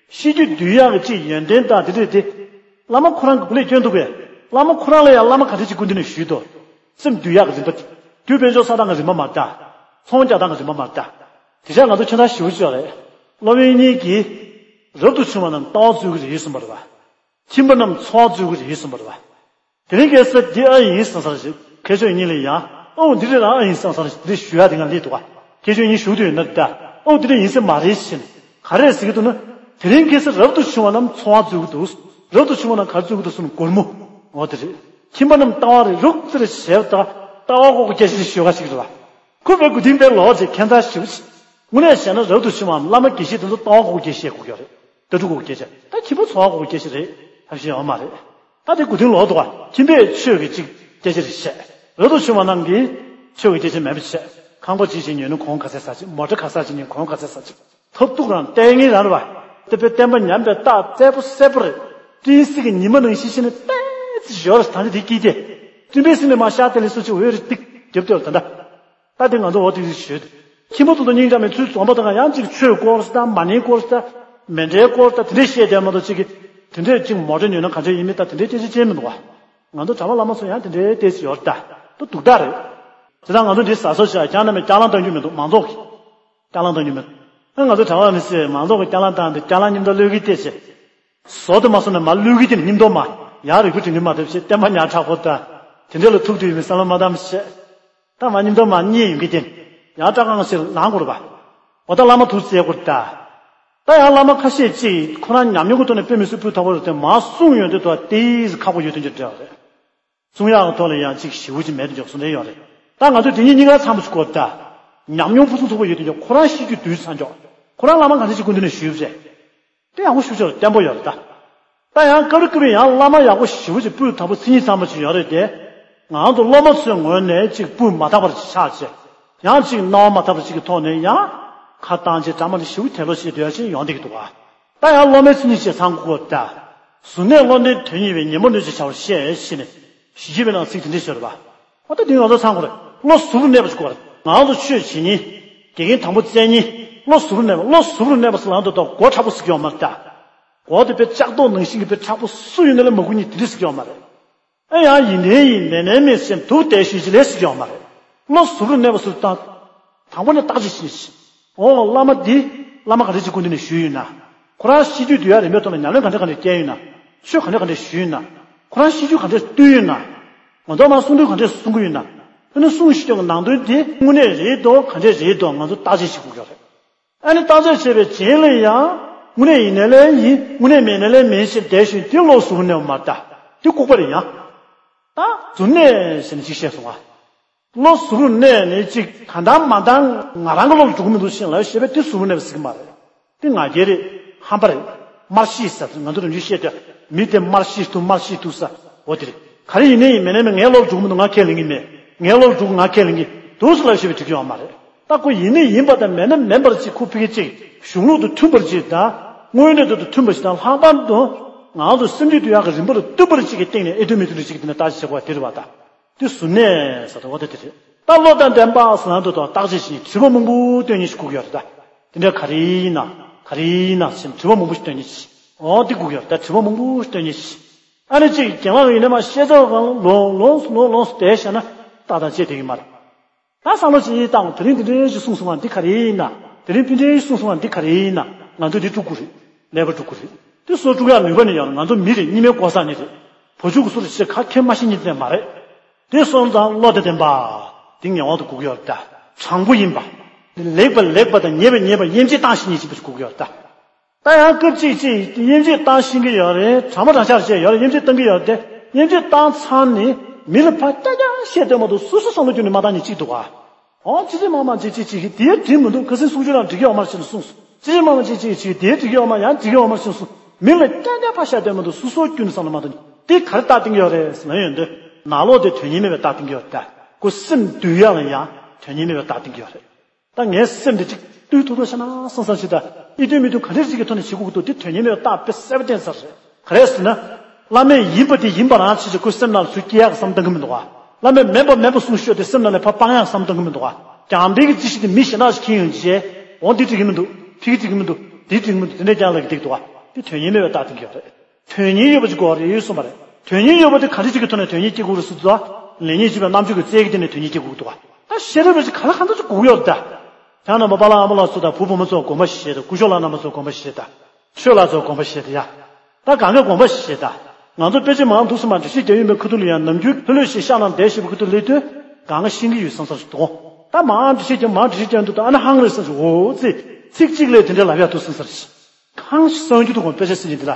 ཤེས་རྒྱུ་འདུས་ཡག་གི་ཅིག་ཡོན་ཏན་དང་དེ་འདྲས་དེ། བླ་མ་ཁོ་རང་གི་སྐུ་ལས་སྐྱོན་འདུག་གས། བླ་མ་ཁོ་རང་ལ་ཡང་བླ་མ་ག་འདྲས་ཅིག་སྐུ་མདུན་ནས་ཞུས་ཏོ། སེམས་འདུལ་ཡག་གི་རིམ་པ་དེ། རྒྱུ་དཔལ་འབྱོར་ས་དང་གི་རིམ་པ་མ་རེད་ད། ཚོང་རྒྱག་སྟངས་ཀྱི་རིམ་པ་མ་རེད་ད། དེ་ཆ་ང་ཚོ་ཁྱོད་ཚོ་ཞུ་ཅོག་རེད། སློབ་དཔོན་གཉིས་ཀྱིས། རབ་ཏུ་བྱུང་བ་རྣམས་ལྟ་བ་འཛུལ་གྱི་རེད་གསུངས་པ་རེད་པ། ཁྱིམ་པ་རྣམས་འཚོ་བ་འཛུལ་གྱི་རེད་གསུངས་པ་རེད་པ། དེ་རིང་ཁ་སང་འདི་ཨ་ཡིན་བསམ་བསམ་ཞིག་མཁས་མཆོག་གཉིས་ལ་ཡང་ཨོ་འདི་རེད་རང་ཨ་ཡིན་བསམ་བསམ་ཞིག་འདི་ཞུ་ཡག་དེ་ང་སླེབས་འདུག་ག་མཁས་མཆོག་གཉིས་ཞུ་འདོད་ཡོད་ན་ད་ཨོ་འདི་རེད་ཡིན་ས་མ་རེད་ཟེར་ནས་ག་རེ་ཟེར་གྱི་འདུག་ན། དེ་རིང་ཁ་སང་རབ་ཏུ་བྱུང་བ་རྣམས་འཚོ་བ་འཛུལ་གྱི་འདུག་རབ་ཏུ་བྱུང་བ་རྣམས་ག་རེ་འཛུལ་གྱི་འདུག་གསུངས་ནས་སྒོར་མོ། འོ་དེ་རེད། ཁྱིམ་པ་རྣམས་ལྟ་བ་རེད་རུག་ཙི་རེ་བྱས་པ་ད་ལྟ་བ་ཀོ་ཀོ་སྐད་ཆ་ཞིག་ཞུ་ག་ཞིག་རེད་པ། ཁོ་བའི་མགོ་རྟིང་པའི་ལོག་ཅིག་ཁྱད་མཚར་ཞིག་དངོས་གནས་བྱས་ན་རབ་ཏུ་བྱུང་བའམ་བླ་མ་དགེ་བཤེས་དེ་ཚོ་ལྟ་བ་ཀོ་ཀོ་སྐད་ཆ་བཤད་དགོས་ཀྱི་རེད། ལྟ་གྲུབ་ཀོ་ཀོ་སྐད་ཆ་ད་ཁྱིམ་པ་འཚོ་བ་ཀོ་ཀོ་སྐད་ཆ་རེད་ཐབས་ཤེས་ཡོད་མ་རེད། ད་དེ་མགོ་རྟིང་ལོག་འདུག་ག་ཁྱིམ་པས་ཆོས་ཀྱི་ཅིག་སྐད་ཆ་རེ་བཤད། རབ་ཏུ་བྱུང་བ་རྣམས་ཀྱིས་ཆོས་ཀྱི་སྐད་ཆ་མེད་པ་བཤད། ཁང་པ་ཅིག་ཅིག་ཉོས་ན་གོང་ག་ཚད་ཟ་ཅིག་མོ་ཊ་ག་ས་ཅིག་ཉོས་གོང་ག་ཚད་ཟ་ཅིག་ཐབས་སྡུག་རང་ལྟས་ངན་རང་རེད་པ། དེ་དཔེ་བསྟན་པ་ཉམས་པའི་རྟགས་གསལ་པོ་གསལ་པོ་རེད། སྤྲིན་ཟེར་གྱི་ཉི་མ་ནང་བཞིན་ཤི་ནས་ཏོག་ཙམ་ཞོར་ད་ནི་དེ་སྐྱིད་དེ། སྤྲིན་པའི་སེམས་ནས་མ་ཤར་དེ་ལས་སུ་ཅིག་འོད་རེ་ཏིག་རྒྱབ་སྟེ་ད་ལྟ། ད་དེ་ང་ཚོ་འོ་དེ་ཞུས། ཁྱིམ་པ་ཚོ་དང་སྙིང་རྗེ་མེད་ཚུལ་འཛོམས་པ་དང་ཡང་ཅིག་ཆོས་སྐོར་ཟེར་ད་མ་ཎིའི་སྐོར་ཟེར་ད་མཎྜལ་སྐོར་ཟེར་ད་དེ་འདྲས་བཤད་བསྡད་མ་གཏོགས་ཅིག་གིས་དེ་འདྲས་ཅིག་མོ་ཊ་ཉོས་ན་ག་འདྲས་ཡིན་མིན་ད་དེ་འདྲས་སྐད་ཆ་བཤད་མི་འདུག་ག་ང་ཚོ་གྲྭ་པ་བླ་མ་ཚོ་ཡང་དེ་འདྲའི་ཏོག་ཙམ་ཡོད་རེད་ད། ད་སྡུག་རྟགས་རེད། དེ་ད་ང་ཚོ་འདི་ཟ་སོ་བྱས་ཀྱང་ནམ་ཡང་སྐྱག་ལང་གཏོང་རྒྱུ་མི་འདུག་མང་ཚོགས་ཀྱིས་སྐྱག་ལང་གཏོང་རྒྱུ་མི་འདུག་ཨ་ང་ཚོ་གྲྭ་པ་མི་སེར་མང་ཚོགས་ཀྱིས་སྐྱག་ལང་བཏང་དེ་སྐྱག་ལང་སྙིང་དོར་བློས་ཀྱིས་བལྟས་བྱས། བཟོ་དུ་མ་སོང་ན་མ་བློས་ཀྱིས་བལྟས་ནས་སྙིང་དོར་མ་ཡག་རིག་པ་སྒྲིང་གི་མ་ཐེབས་བྱས་བསྟན་པ་ཉག་ཕྲ་པོ་ད། དེ་འདྲ་ལ་ཐུག་དུས་མི་བསམ་བློ་མ་བཏང་བྱས། ད་མ་སྙིང་དོར་མ་རྙེད་ཡོང་གི་དེ་ཡང་སྐྲག་གང་ཞིག་ལངས་དགོས་རེད་པ། འོ་ད་བླ་མ་ཐུགས་བརྩེ་དགོས་རེད་ད། ད་ཡང་བླ་མ་ཁ་ཤས་ཅིག་ཁོ་རང་ཉམས་མྱོང་གི་ཐོག་ནས་དཔེ་མི་སྲིད་སྤུས་དག་པོ་རེད་དེ་མ་གསུངས་ཡོང་དུས་ད་ཏོག་ཙམ་ཁག་པོ་ཡོད་དོན་ཅིག་འདྲ་བ་རེད། གསུང་ཡག་གི་ཐོག་ལ་ཡང་ཅིག་ཞེ་པོ་ཅིག་མེད་དུ་འཇོག་སོང་རེད་ཡོད་རེད། ད་ང་ཚོས་དེ་གཉིས་གཉིས་ཀ་ཚང་པོ་ཞིག་དགོས་ད། ཉམས་མྱོང་ཕུན་སུམ་ཚོགས་པོ་ཡོད་དུ་འཇོག་ཁོ་རང་ཤེས་རྒྱུ་དུས་ཚང་འཇོག་ཁོ་རང་བླ་མ་གང་འདྲ་ཞིག་སྐུ་མདུན་ནས་ཞུས་པ་རེད། དེ་ཡག་པོ་ཞུ་ཆོག་བརྟན་པོ་ཡོད་རེད་ད། ད་ཡང་སྐབས་རེ་སྐབས་རེ་ཡང་བླ་མ་ཡག་པོ་ཞེ་པོ་ཅིག་སྤུས་དག་པོ་མཚན་ཉིད་ཚང་པོ་ཅིག་ཡོད་རེད་དེ། ང་ཚོ་སློབ་མ་ཚོའི་ངོས་ནས་ཅིག་སྤུས་མ་དག་པར་ཆགས་བྱས། ཡང་ཅིག་སྣང་བ་མ་དག་པ་ཅིག་གི་ཐོག་ནས་ཡང་ཁ་བཏང་བྱས་གྲ་མ་འདྲ་ཞེ་པོ་དལ་ལོ་བྱེད་སྡོད་ཡ་ཅིག་ཡོང་བསྡད་ཀྱི་འདུག་ག་ད་ཡང་སློབ་མའི་མཚན་ཉིད་ཅིག་ཚང་དགོས་ཀྱི་རེད་ད། གཟུར་གནས་བློ་ལྡན་དོན་གཉེར་བའི། ཉོན་མོངས་གནོད་བྱེད་བྱ་བར་ཤེས། ཞེས་ནས། ཞི་བྱེད་པའི་ནང་ཚིག་དེ་འདྲ་ཤོད་རེད་པ། འོ་ད་དེ་ང་ཚོ་ཚང་དགོས་རེད། བློ་གཟུ་བོར་གནས་པ་ཞིག་དགོས་རེད། ང་ཚོ་ཆོས་བྱེད་མཁན། དགེ་རྒན་དང་པོ་བཙལ་མཁན། བློ་གཟུ་བོར་གནས་པ། བློ་གཟུ་བོར་གནས་པ་ཟེར་ལབ་དུས་ད་མགོ་མཁྲེགས་པོ་ཟེར་གྱི་ཡོད་མ་རེད་ད། མགོ་དེ་དཔེ་ལྕགས་རྡོ་ནང་བཞིན་གྱི་དཔེ་མཁྲེགས་པོ་སུ་ཡིན་ན་ལ་མ་སྒུག་མཁན་དེ་འདྲ་ཟེར་གྱི་ཡོད་མ་རེད། ཨེ་ཡང་ཡིན་ནའི་ཡིན་མིན་ནའི་མིན་ཟེར་འདུག་བསྡད་ཤེས་ཀྱི་ལས་ཟེར་གྱི་ཡོད་མ་རེད། བློ་གཟུ་བོར་གནས་པ་ཟེར་དུས་ད། དང་པོ་ནས་བརྟག་དཔྱད་བྱེད། འོ་བླ་མ་འདི། བླ་མ་ག་འདྲ་ཅིག་སྐུ་མདུན་ནས་ཞུས་ཡོད་ན། ཁོ་རང་ཤེས་རྒྱུད་འདུལ་ཡག་རིམ་པའི་ཐོག་ལ་ཉམས་ལེན་ག་འདྲ་ག་འདྲ་བསྐྱལ་ཡོད་ན། ཆོས་ག་འདྲ་ག་འདྲ་ཞུས་ཡོད་ན། ཁོ་རང་ཤེས་རྒྱུད་ག་འདྲ་བཏུལ་ཡོད་ན། ང་ཚོ་མར་གསུང་དོན་ག་འདྲ་གསུང་གི་ཡོད་ན། ཨ་ནི་གསུང་ཤེས་ཀྱང་ནང་དོན་དེ་དངོས་གནས་རེད་དོ་ག་འདྲ་རེད་དོ་ང་ཚོ་བརྟག་དཔྱད་བྱེད་དགོས་ཀྱི་རེད། ཨ་ནི་བརྟག་དཔྱད་བྱས་པའི་རྗེས་ལ་ཡང་དངོས་གནས་ཡིན་ནའི་ལས་ཡིན་དངོས་གནས་མིན་ནའི་ལས་མིན་ཞེས་བསྡད་ཤིང་དེ་བློ་གཟུ་བོར་གནས་པ་མ་རེད་ད། དེ་ལྐུགས་པ་རེད་ཡང་། ད་གཟུར་གནས་ཟེར་ནས་ཅིག་བཤད་སོང་ང་། བློ་གཟུ་བོར་གནས་ནས་ཅིག་གང་འདང་མ་འདང་ང་རང་གི་བློ་ལ་འགྲོ་གི་མི་འདུག་ཤེས་ལ་ཞེས་པས་དེ་གཟུ་བོར་གནས་པ་ཟེར་གི་མ་རེད། དེ་ང་རྒྱལ་རེད། ཧམ་པ་རེད། དམར་ཤེས་ཟེར་ང་ཚོ་རང་ཚོས་བཤད་དུས་མི་དེ་དམར་ཤེས་འདུག་དམར་ཤེས་འདུག་ཟེར། འོ་དེ་རེད། ག་རེ་ཡིན་ནའི་ཡིན་མིན་ནའི་མིན་ངའི་བློ་ལ་འགྲོ་གི་མི་འདུག་ང་ཁས་ལེན་གྱི་མེད། ངའི་བློ་ལ་འགྲོ་གི་ང་ཁས་ལེན་གྱི་འདུག་ཟེར་ལབ་ཞེས་པའི་འགྲིག་གི་ཡོད་མ་རེད། ད་ཁོ་ཡིན་ནི་ཡིན་པ་དང་མེད་ན་མིན་པར་ཅིག་ཁོ་ཕ་གི་ཅིག་གཞུང་ལུགས་དང་མཐུན་པར་ཅིག་ད། དངོས་གནས་དོན་དང་མཐུན་པ་ཞིག་དང་ལྷག་པར་དུ། ང་ཚོ་སེམས་རྒྱུད་དུ་ཡག་གི་རིམ་པ་ལ་བསྟུན་པར་ཅིག་གི་སྟེང་ནས་ཨེ་མཐུན་མི་མཐུན་ཅིག་དེ་ནས་བརྟག་དཔྱད་བྱེད་དགོས་པ་དེ་རེད་བ་ད། དེ་གཟུར་གནས་ཟེར་དུས་འོ་དེ་དེ་རེད། ད་བློ་དང་ལྡན་པ་ཟེར་ན་འདུག་དང་བརྟག་དཔྱད་བྱེད་མཁན་དྲི་བ་མང་པོ་བཏོན་མཁན་ཞིག་དགོས་ཀྱི་ཡོད་རེད་ད། དེ་འདྲ་ག་རེ་ཡིན་ན། ག་རེ་ཡིན་ན་ཟེར་དྲི་བ་མང་པོ་ཞིག་བཏོན་མཁན་ཞིག་འོ་དེ་དགོས་ཀྱི་ཡོད་རེད་ད། དྲི་བ་མང་པོ་ཞིག་བཏོན་མཁན་ཞིག་ཨ་ནི་གཅིག་རྒན་ལགས་ཡིན་ན་མ་བཤད་ཚོད་གང་ལོང་ལོང་ལོང་ལོང་བསྡད་བཤད་ན་ཏག་ཏག་བྱེད་བསྡད་ཀྱི་མ་རེད། ད་བསམ་བློ་ཅིག་བཏང་དེ་རིང་དེ་འདྲའི་ཞིག་གསུངས་སོང་བ་འདི་ག་རེ་ཡིན་ན། དེ་རིང་དེ་འདྲའི་ཞིག་གསུངས་སོང་བ་འདི་ག་རེ་ཡིན་ན། ང་ཚོས་འདི་དཀྲུག་དགོས་རེད། ཀླད་པ་དཀྲུག་དགོས་རེད། དེ་སོ་དཀྲུག་ཡག་ནུས་པ་ནི་ཡོད། ང་ཚོ་མི་རེད། གཉིས་མེད་གོ་ས་ནི་རེད། བུ་ཆུང་གི་སོ་རེད་ཞེས་ཁ་ཁྱེར་མ་ཤེས་ཉིད་ནས་མ་རེད། དེ་སོང་ཙང་བློ་དེ་ལྡན་པ། དེ་ངེས་པར་དུ་དགོས་ཀྱི་ཡོད་རེད་ད། དྲང་པོ་ཡིན་པ། ལེགས་པ་ལེགས་པ་དང་ཉེས་པ་ཉེས་པ་དབྱེ་འབྱེད་བཏང་ཤེས་ཉིད་ཅིག་དགོས་ཀྱི་ཡོད་རེད་ད། ད་ཡང་སྐབས་གཅིག་གཅིག་དབྱེ་འབྱེད་བཏང་ཤེས་ཀྱི་ཡོད་རེད། དྲང་མོ་དྲང་བཞག་བྱས་ཡོད་རེད། དབྱེ་འབྱེད་བཏང་གི་ཡོད་རེད་དེ། དབྱེ་འབྱེད་བཏང་ཚར་ནས་མི་ལ་ཕར་རྐྱང་རྐྱང་བཤད་སྡོད་མ་གཏོགས་སོ་སོ་བསམ་བློ་བསྒྱུར་ནས་མ་བཏང་མཁན་གཅིག་འདུག་ག་འོ་ཅི་ཅི་མ་མ་ཅི་ཅི་ཅི་ཞིག་དེའི་འགྲིག་མི་འདུག་ཁ་སང་གསུང་ཆོས་ལ་འགྲིག་གི་ཡོད་མ་རེད་ཟེར་ནས་གསུངས་སོང་། ཅི་ཅི་མ་མ་ཅི་ཅི་ཞིག་དེའི་འགྲིག་གི་ཡོད་མ་ཡང་འགྲིག་གི་ཡོད་མ་རེད་ཟེར་ནས་གསུངས། མི་ལ་རྐྱང་རྐྱང་ཕར་བཤད་སྡོད་མ་གཏོགས་སོ་སོ་བསྒྱུར་ནས་བསམ་བློ་མ་བཏང་མཁན་དེ་ག་རེ་རྟགས་བསྟན་གྱི་ཡོད་རེད་ཟེར་ན་ཡོང་དུས་ནང་ལོགས་དེ་དོན་གཉེར་མེད་པའི་རྟགས་བསྟན་གྱི་ཡོད་རེད་ད། ཁོ་སེམས་འདུལ་ཡག་ལ་ཡང་དོན་གཉེར་མེད་པའི་རྟགས་བསྟན་གྱི་ཡོད་རེད། ད་ངའི་སེམས་འདི་ཅིག་བཏུལ་ཐུབ་ཐུབ་ཤ་ན་སང་སང་ཞིག་ད་ཨི་ཐུན་མི་ཐུན་ག་འདྲས་ཅིག་གི་ཐོག་ནས་བྱེད་དགོས་ཀྱི་འདུག་དེ་དོན་གཉེར་མེད་པའི་རྟགས་དཔེ་གསལ་པོ་བསྟན་ཚར་རེད། ག་རེ་ཟེར་ན། བླ་མས་ཡིན་པ་དེ་ཡིན་པ་རང་བྱེད་ཅིག་ཁོའི་སེམས་ནང་ལ་ཚུར་སྐྱེལ་ཡག་བསམ་བཏང་གི་མི་འདུག་ག་བླ་མས་མེད་པ་མེད་པ་གསུངས་ཤོག་དེ་སེམས་ནང་ལ་ཕར་སྤང་ཡག་བསམ་བཏང་གི་མི་འདུག་ག་རྒྱང་འཕེན་གྱི་རྩིས་གཞི་དེ་མི་གཞན་དག་ཞིག་འཁྱེར་ཡོང་རྗེས་འོ་འདི་འགྲིག་གི་མི་འདུག་ཕ་གི་འགྲིག་གི་མི་འདུག་འདི་འགྲིག་གི་མི་འདུག་དེ་འདྲས་ཀྱང་ལ་གི་འགྲིག་འདུག་ག་དེ་དོན་གཉེར་མེད་པའི་རྟགས་བསྟན་གྱི་ཡོད་རེད། དོན་གཉེར་ཡོད་པ་ཅིག་དགོས་རེད་གསུངས་པ་རེད། དོན་གཉེར་ཡོད་པ་དེ་ག་འདྲ་ཅིག་གི་ཐོག་ནས་དོན་གཉེར་སྐྱེ་དགོས་རེད་ཟེར་དུས། ལེགས་ཉེས་འབྱེད་པའི་རྣམ་འགྱུར་གྱི་རྩལ་གྱི་སྟེང་ནས་དོན་གཉེར་སྐྱེ་དགོས་འདུག་ག་ད་ཤེས་རབ་པ་ཅིག་ག་ལ་གང་འདྲ་ཅིག་དགོས་ཀྱི་ཡོད་རེད་ད། ཁྱེད་རྣམ་པ་པཱ་ལགས་ཨ་མ་ལགས་ཚོ་དང་བུ་བུ་མོ་ཚོ་དགོངས་པ་བཞེས་དང་། སྐུ་ཞབས་ལགས་རྣམ་པ་ཚོ་དགོངས་པ་བཞེས་དང་། ཆོས་ལགས་ཚོ་དགོངས་པ་བཞེས་དང་ཡ། ད་གང་ག་དགོངས་པ་བཞེས་དང་། ང་ཚོ་དཔེ་ཆ་མང་འདུག་སེ་མ་འགྲེལ་བཤད་རྒྱག་ཡོད་མེད་ཁ་ཐུག་ལ་ཡང་ནམ་རྒྱུན་ལྷོད་ལྷོད་བྱས་ཤག་ནང་བསྡད་བཞིན་པའི་ཁ་ཐུག་སླེབས་དུས་གང་ག་ཤེས་ཀྱི་ཡོད་བསམ་བསམ་ཞིག་འདུག་ད་མང་འགྲེལ་བཤད་རྒྱག་མང་འགྲེལ་བཤད་རྒྱག་འདུག་ད་ཨ་ན་ཧང་རེད་བསམ་ཞིག་འོ་ཙི། ཚིག་གཅིག་ལས་དེ་འདྲ་ལབ་ཡག་འདུག་བསམ་བསམ་ཞིག་གང་ཞིག་གསང་རྒྱུ་འདུག་གོང་དཔེ་ཆ་ཟིན་གྱི་འདི་ལ།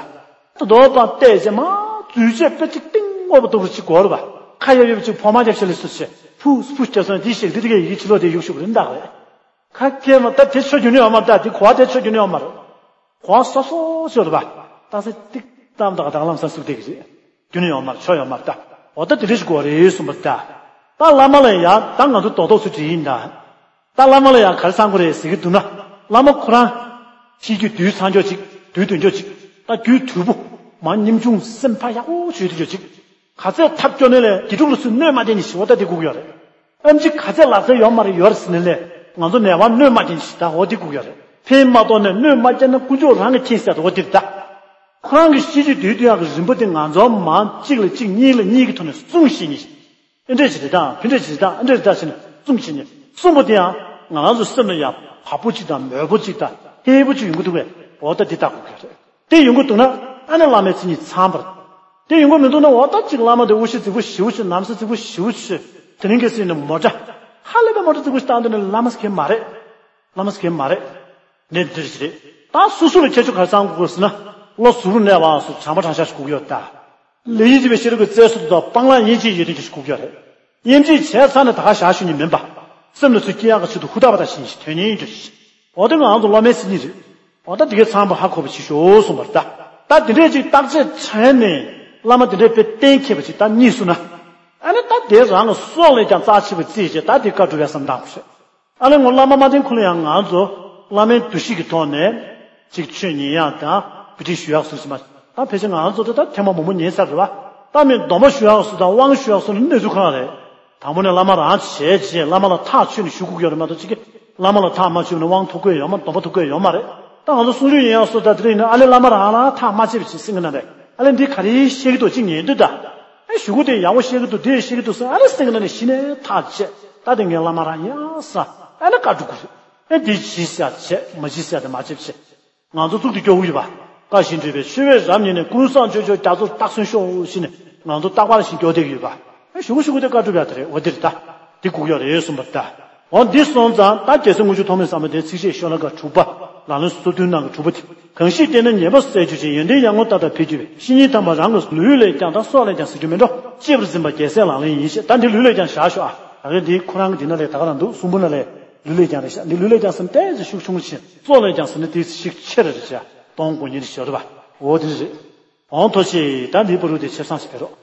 ད་དོ་པང་བལྟས་བྱས་མ་འཛུལ་བྱས་དཔེ་ཆ་གཏིང་དངོས་པོ་ལྟ་བུ་ཅིག་གོ་རེད་པ། ཁ་ཡབ་ཡབ་ཅིག་ཕོ་མ་རྒྱབ་ཤ་ལེ་སུ་བྱས་ཕུ་ཕུ་རྒྱབ་སོང་འདི་ཞིག་འདི་དེ་གའི་ཡི་གེ་ཕྱི་ལོགས་དེ་གཡུག་ཤུགས་རེད་འདག་རེད། ཁ་སྐད་མ་ད་དེ་ཆོ་རྒྱུ་ནི་ཡོད་མ་རེད། ད་དེ་གོ་བ་དེ་ཆོ་རྒྱུ་ནི་ཡོད་མ་རེད། གོ་བ་སོ་སོ་ཆོ་རེད་པ། ད་སེ་ཏིག་ཏམ་ད་ག་དང་ལམ་སང་སུག་དེ་གི་རེད། རྒྱུ་ནི་ཡོད་མ་རེད། ཆོ་ཡོད་མ་རེད་ད། འོ་ད་དེ་འདྲ་ཞིག་དགོས་རེད་གསུངས་པ་རེད་ད། ད་བླ་མ་ལ་ཡ་ད་ང་ཚོ་རྡོག་རྡོག་ཚུར་དྲིས་ཡིན་ད། ད་བླ་མ་ལ་ཡང་ག་རེ་བསམ་གྱི་རེད་ཟེར་གྱི་འདུག་ན། བླ་མ་ཁོ་རང་ཤེས་རྒྱུད་རྡུལ་ཚང་ཀྱོག་ཅིག་རྡུལ་དོན་ཀྱོག་ཅིག་ད་རྒྱུད་དྲུལ་པོ། མ་ཉམ་ཆུང་སེམས་ཕར་ཡག་པོ་ཞུ་དོན་ཀྱོག་ཅིག་ག་ཚད་ཐབས་སྐྱོ་ནས་ལས་དགེ་ཕྲུག་ལ་སུས་གནོད་མ་བསྐྱལ་ནས་ཞི་བ་ལྟ་དེ་སྒུག་ཡོད་རེད། ཨེམ་ཆི་ག་ཚད་ལག་རྩལ་ཡོད་མ་རེད་ཡོད་རེད་ཟེར་ནས་ལས་ང་ཚོ་ནད་པར་གནོད་མ་བསྐྱལ་ནས་ཞི་ད་འོ་དེ་སྒུག་ཡོད་རེད། ཕན་མ་ཐོགས་ནས་གནོད་མ་བསྐྱལ་ན་དཀོན་མཆོག་རང་གིས་མཁྱེན་ཟེར་འོ་དེ་རེད་ད། ཁོ་རང་གི་ཤེས་རྒྱུད་བསྡུས་བསྡུས་ཡག་གི་རིམ་པ་དེ་ང་ཚོ་མ་གཅིག་ལ་གཅིག་གཉིས་ལ་གཉིས་ཀྱི་ཐོག་ནས་གསུངས་ཤེས་ནི། ཨེ་འདྲས་ཅིག་རེད་དང་ཕི་འདྲས་ཅིག་རེད་དང་ཨེ་འདྲས་རེད་དང་ཟེར་ནས་གསུངས་ཤེས་ནི་གསུངས་པ་དེ་ཡང་ང་རང་ཚོ་སེམས་ལ་ཡང་བབ་པོ་གཅིག་དང་མོད་པོ་གཅིག་དང་ཧེ་པོ་གཅིག་ཡོང་གི་འདུག་པས། འོ་ད་འདི་ལྟ་དགོས་ཀྱི་རེད། དེ་ཡོང་གི་འདུག་ན་ཨ་ནི་བླ་མའི་མཚན་ཉིད་ཚང་བར། དེ་ཡོང་གི་མི་འདུག་ན་འོ་ད་གཅིག་བླ་མ་དེ་དབུ་ཞྭ་རྫིག་པོ་ཞེ་པོ་ཅིག་ན་བཟའ་རྫིག་པོ་ཞེ་པོ་ཅིག་དེ་རིང་གལ་སྲིད་ནི་མོ་ཊ་ཧ་ལས་པའི་མོ་ཊ་རྫིག་པོ་ཞིག་བཏང་འདུག་ན་བླ་མ་ཟེར་མཁན་མ་རེད། བླ་མ་ཟེར་མཁན་མ་རེད། ནས་འདིར་ཞིག་རེད། ད་སོ་སོ་ལ་ཁྱད་ཆོས་ག་རེ་ཚང་དགོས་ཟེར་ན། བློ་གཟུ་བོར་གནས་པ་སོགས་བྱམས་པ་དྲང་བཞག་ཞིག་དགོས་ཀྱི་ཡོད་ད། ལས་ཡིད་བྱེད་པའི་ཤེས་རབ་ཀྱི་རྩལ་སོགས་དང་སྤང་བླང་དབྱེ་འབྱེད་ཡོད་མཁན་ཞིག་དགོས་ཀྱི་ཡོད་རེད། དབྱེ་འབྱེད་བྱས་ཚར་ནས་ད་ག་བཞག་ཞུ་ནི་མིན་པ། སེམས་ལ་ཚུར་སྐྱེ་ཡག་གི་ཆེད་དུ་ཧུར་ཐག་པ་དང་བཞིན་ཞིག་དོན་གཉེར་འགྲོ་ཞིག་འོ་དེ་ང་རང་ཚོ་བླ་མའི་མཚན་ཉིད་རེད། འོ་ད་དེ་གའི་ཚང་པ་ཧ་གོ་བ་བྱེད་ཤོག་གསུངས་པ་རེད་ད། ད་དེ་འདྲས་ཅིག་བརྟག་དཔྱད་བྱས་ནས་བླ་མ་དེ་འདྲས་དཔེ་གཏན་འཁེལ་བ་ཅིག་ད་རྙེད་སོང་ན། ཨ་ནི་ད་དེ་རང་ལ་སྲོག་ལས་ཀྱང་རྩ་ཆེ་བ་བརྩིས་བྱས་ད་དེ་བཀའ་སྒྲུབ་པའི་བསམ་སྟངས་ཤིག་ཨ་ལས་ངོ་བླ་མ་མ་བསྟེན་ཁུལ་ཡང་ང་ཚོ་བླ་མའི་འདུ་ཤེས་ཀྱི་ཐོག་ནས་ཅིག་ཆོས་ཉན་ཡག་དང་བུ་ཁྲིད་ཞུ་ཡག་སོགས་ཟེར་མ་ད་ཕལ་ཆེར་ང་ཚོ་ད་ཐེངས་མ་མང་པོ་ཉན་ཚར་རེད་བ། ད་མི་སྡོམ་པ་ཞུ་ཡག་སོགས་དང་དབང་ཞུ་ཡག་སོགས་ནི་གནས་ཚུལ་གང་རེད། དང་པོ་ནས་བླ་མ་རང་བྱས་རྗེས་བླ་མ་ལ་ཐག་ཆོད་ནས་ཞུ་དགོས་ཀྱི་ཡོད་རེད་མ་གཏོགས་ཅིག་གིས་བླ་མ་ལ་ཐག་མ་ཆོད་ནས་དབང་ཐོབ་ཀྱི་ཡོད་མ་སྡོམ་པ་ཐོབ་ཀྱི་ཡོད་མ་རེད། ད་ང་ཚོ་གསུང་ཆོས་ཉན་ཡག་སོགས་ད་དེ་རིང་ནི་ཨ་ལས་བླ་མ་རང་ལ་ཐག་མ་བཅད་པ་ཅིག་སེང་གེ་ན་རེད། ཨ་ལས་འདི་ག་རེ་བཤད་ཀྱི་འདུག་ཅིག་ཉན་དུས་ད། ཨེ་ཞུ་གུ་དེ་ཡག་པོ་བཤད་ཀྱི་འདུག་དེ་བཤད་ཀྱི་འདུག་ཟེར་ཨ་ལས་སེང་གེ་ན་ནས་གཞི་ནས་ཐག་བཅད་ད་དེ་ངའི་བླ་མ་རང་ཡང་ས་ཨ་ལས་བཀའ་སྒྲུབ་དགོས་རེད། ཨེ་འདི་ཇི་ཟེར་བྱས་མ་ཇི་ཟེར་དེ་མ་བྱེད་བྱེད། ང་ཚོ་གཙུག་ཏུ་སྐྱོ་བོ་ཡོད་པ། བཀའ་བཞིན་སྒྲུབ་པའི་ཆོས་བས་རབ་ཉིད་ནས་ཀུན་བཟང་སྤྱོད་མཆོག་རྒྱ་མཚོར་རྟག་སོན་ཤོག་ཞེས་ནས་ང་ཚོ་རྟག་པར་བཞིན་སྐྱོ་བསྡད་ཀྱི་ཡོད་པ། ཨེ་ཞུ་གུ་ཞུ་གུ་དེ་བཀའ་སྒྲུབ་ཡག་དེ་རེད། འོ་འདི་རེད་ད། འདི་སྒུག་ཡག་རེད་གསུངས་པ་རེད་ད། འོ་འདི་སོང་ཙང་ད་རྒྱལ་སྲས་དངུལ་ཆུ་ཐོགས་མེད་ཟབ་མོ་ལྡན་ཚིགས་བཅད་ཤོ་ལོ་ཀ་དྲུག་པ། ལག་ལེན་སོ་བདུན་ནང་གི་དྲུག་པ་དེ། གང་ཞིག་བསྟེན་ན་ཉེས་པ་བསལ་གྱུར་ཅིང་ཡོན་ཏན་ཡར་ངོ་ལྟར་ལྟར་འཕེལ་གྱུར་པའི་བཤེས་གཉེན་དམ་པ་རང་གི་ལུས་ལས་ཀྱང་དང་སྲོག་ལས་ཀྱང་ཟེར་རྒྱུ་མེད་འགྲོ། གཅེས་པར་འཛིན་པ་རྒྱལ་སྲས་ལག་ལེན་ཡིན་ཞེས་ད་འདི་ལུས་ལས་ཀྱང་བཞག་ཤོག་ཨ། ད་གིན་འདི་ཁོ་རང་གི་འདི་ན་ལས་ད་ག་རང་འདུག་གསུང་འབུམ་ན་ལས་ལུས་ལས་ཀྱང་རེད་ཤག་འདི་ལུས་ལས་ཀྱང་ཟེར་ན་ཏོག་ཙམ་ཤུགས་ཆུང་ཞིང་སྲོག་ལས་ཀྱང་ཟེར་ན་ཏོག་ཙམ་ཤུགས་ཆེ་རེད་ཤག་སྟོང་དགུ་ཉིད་ཞོར་དུ་བ། འོ་འདི་རེད། འོང་ཐོ་ཆེ་ད་འདི་བུ་རུ་དེ་ཆེ་སང་ཞིག་ཕེ་རོགས།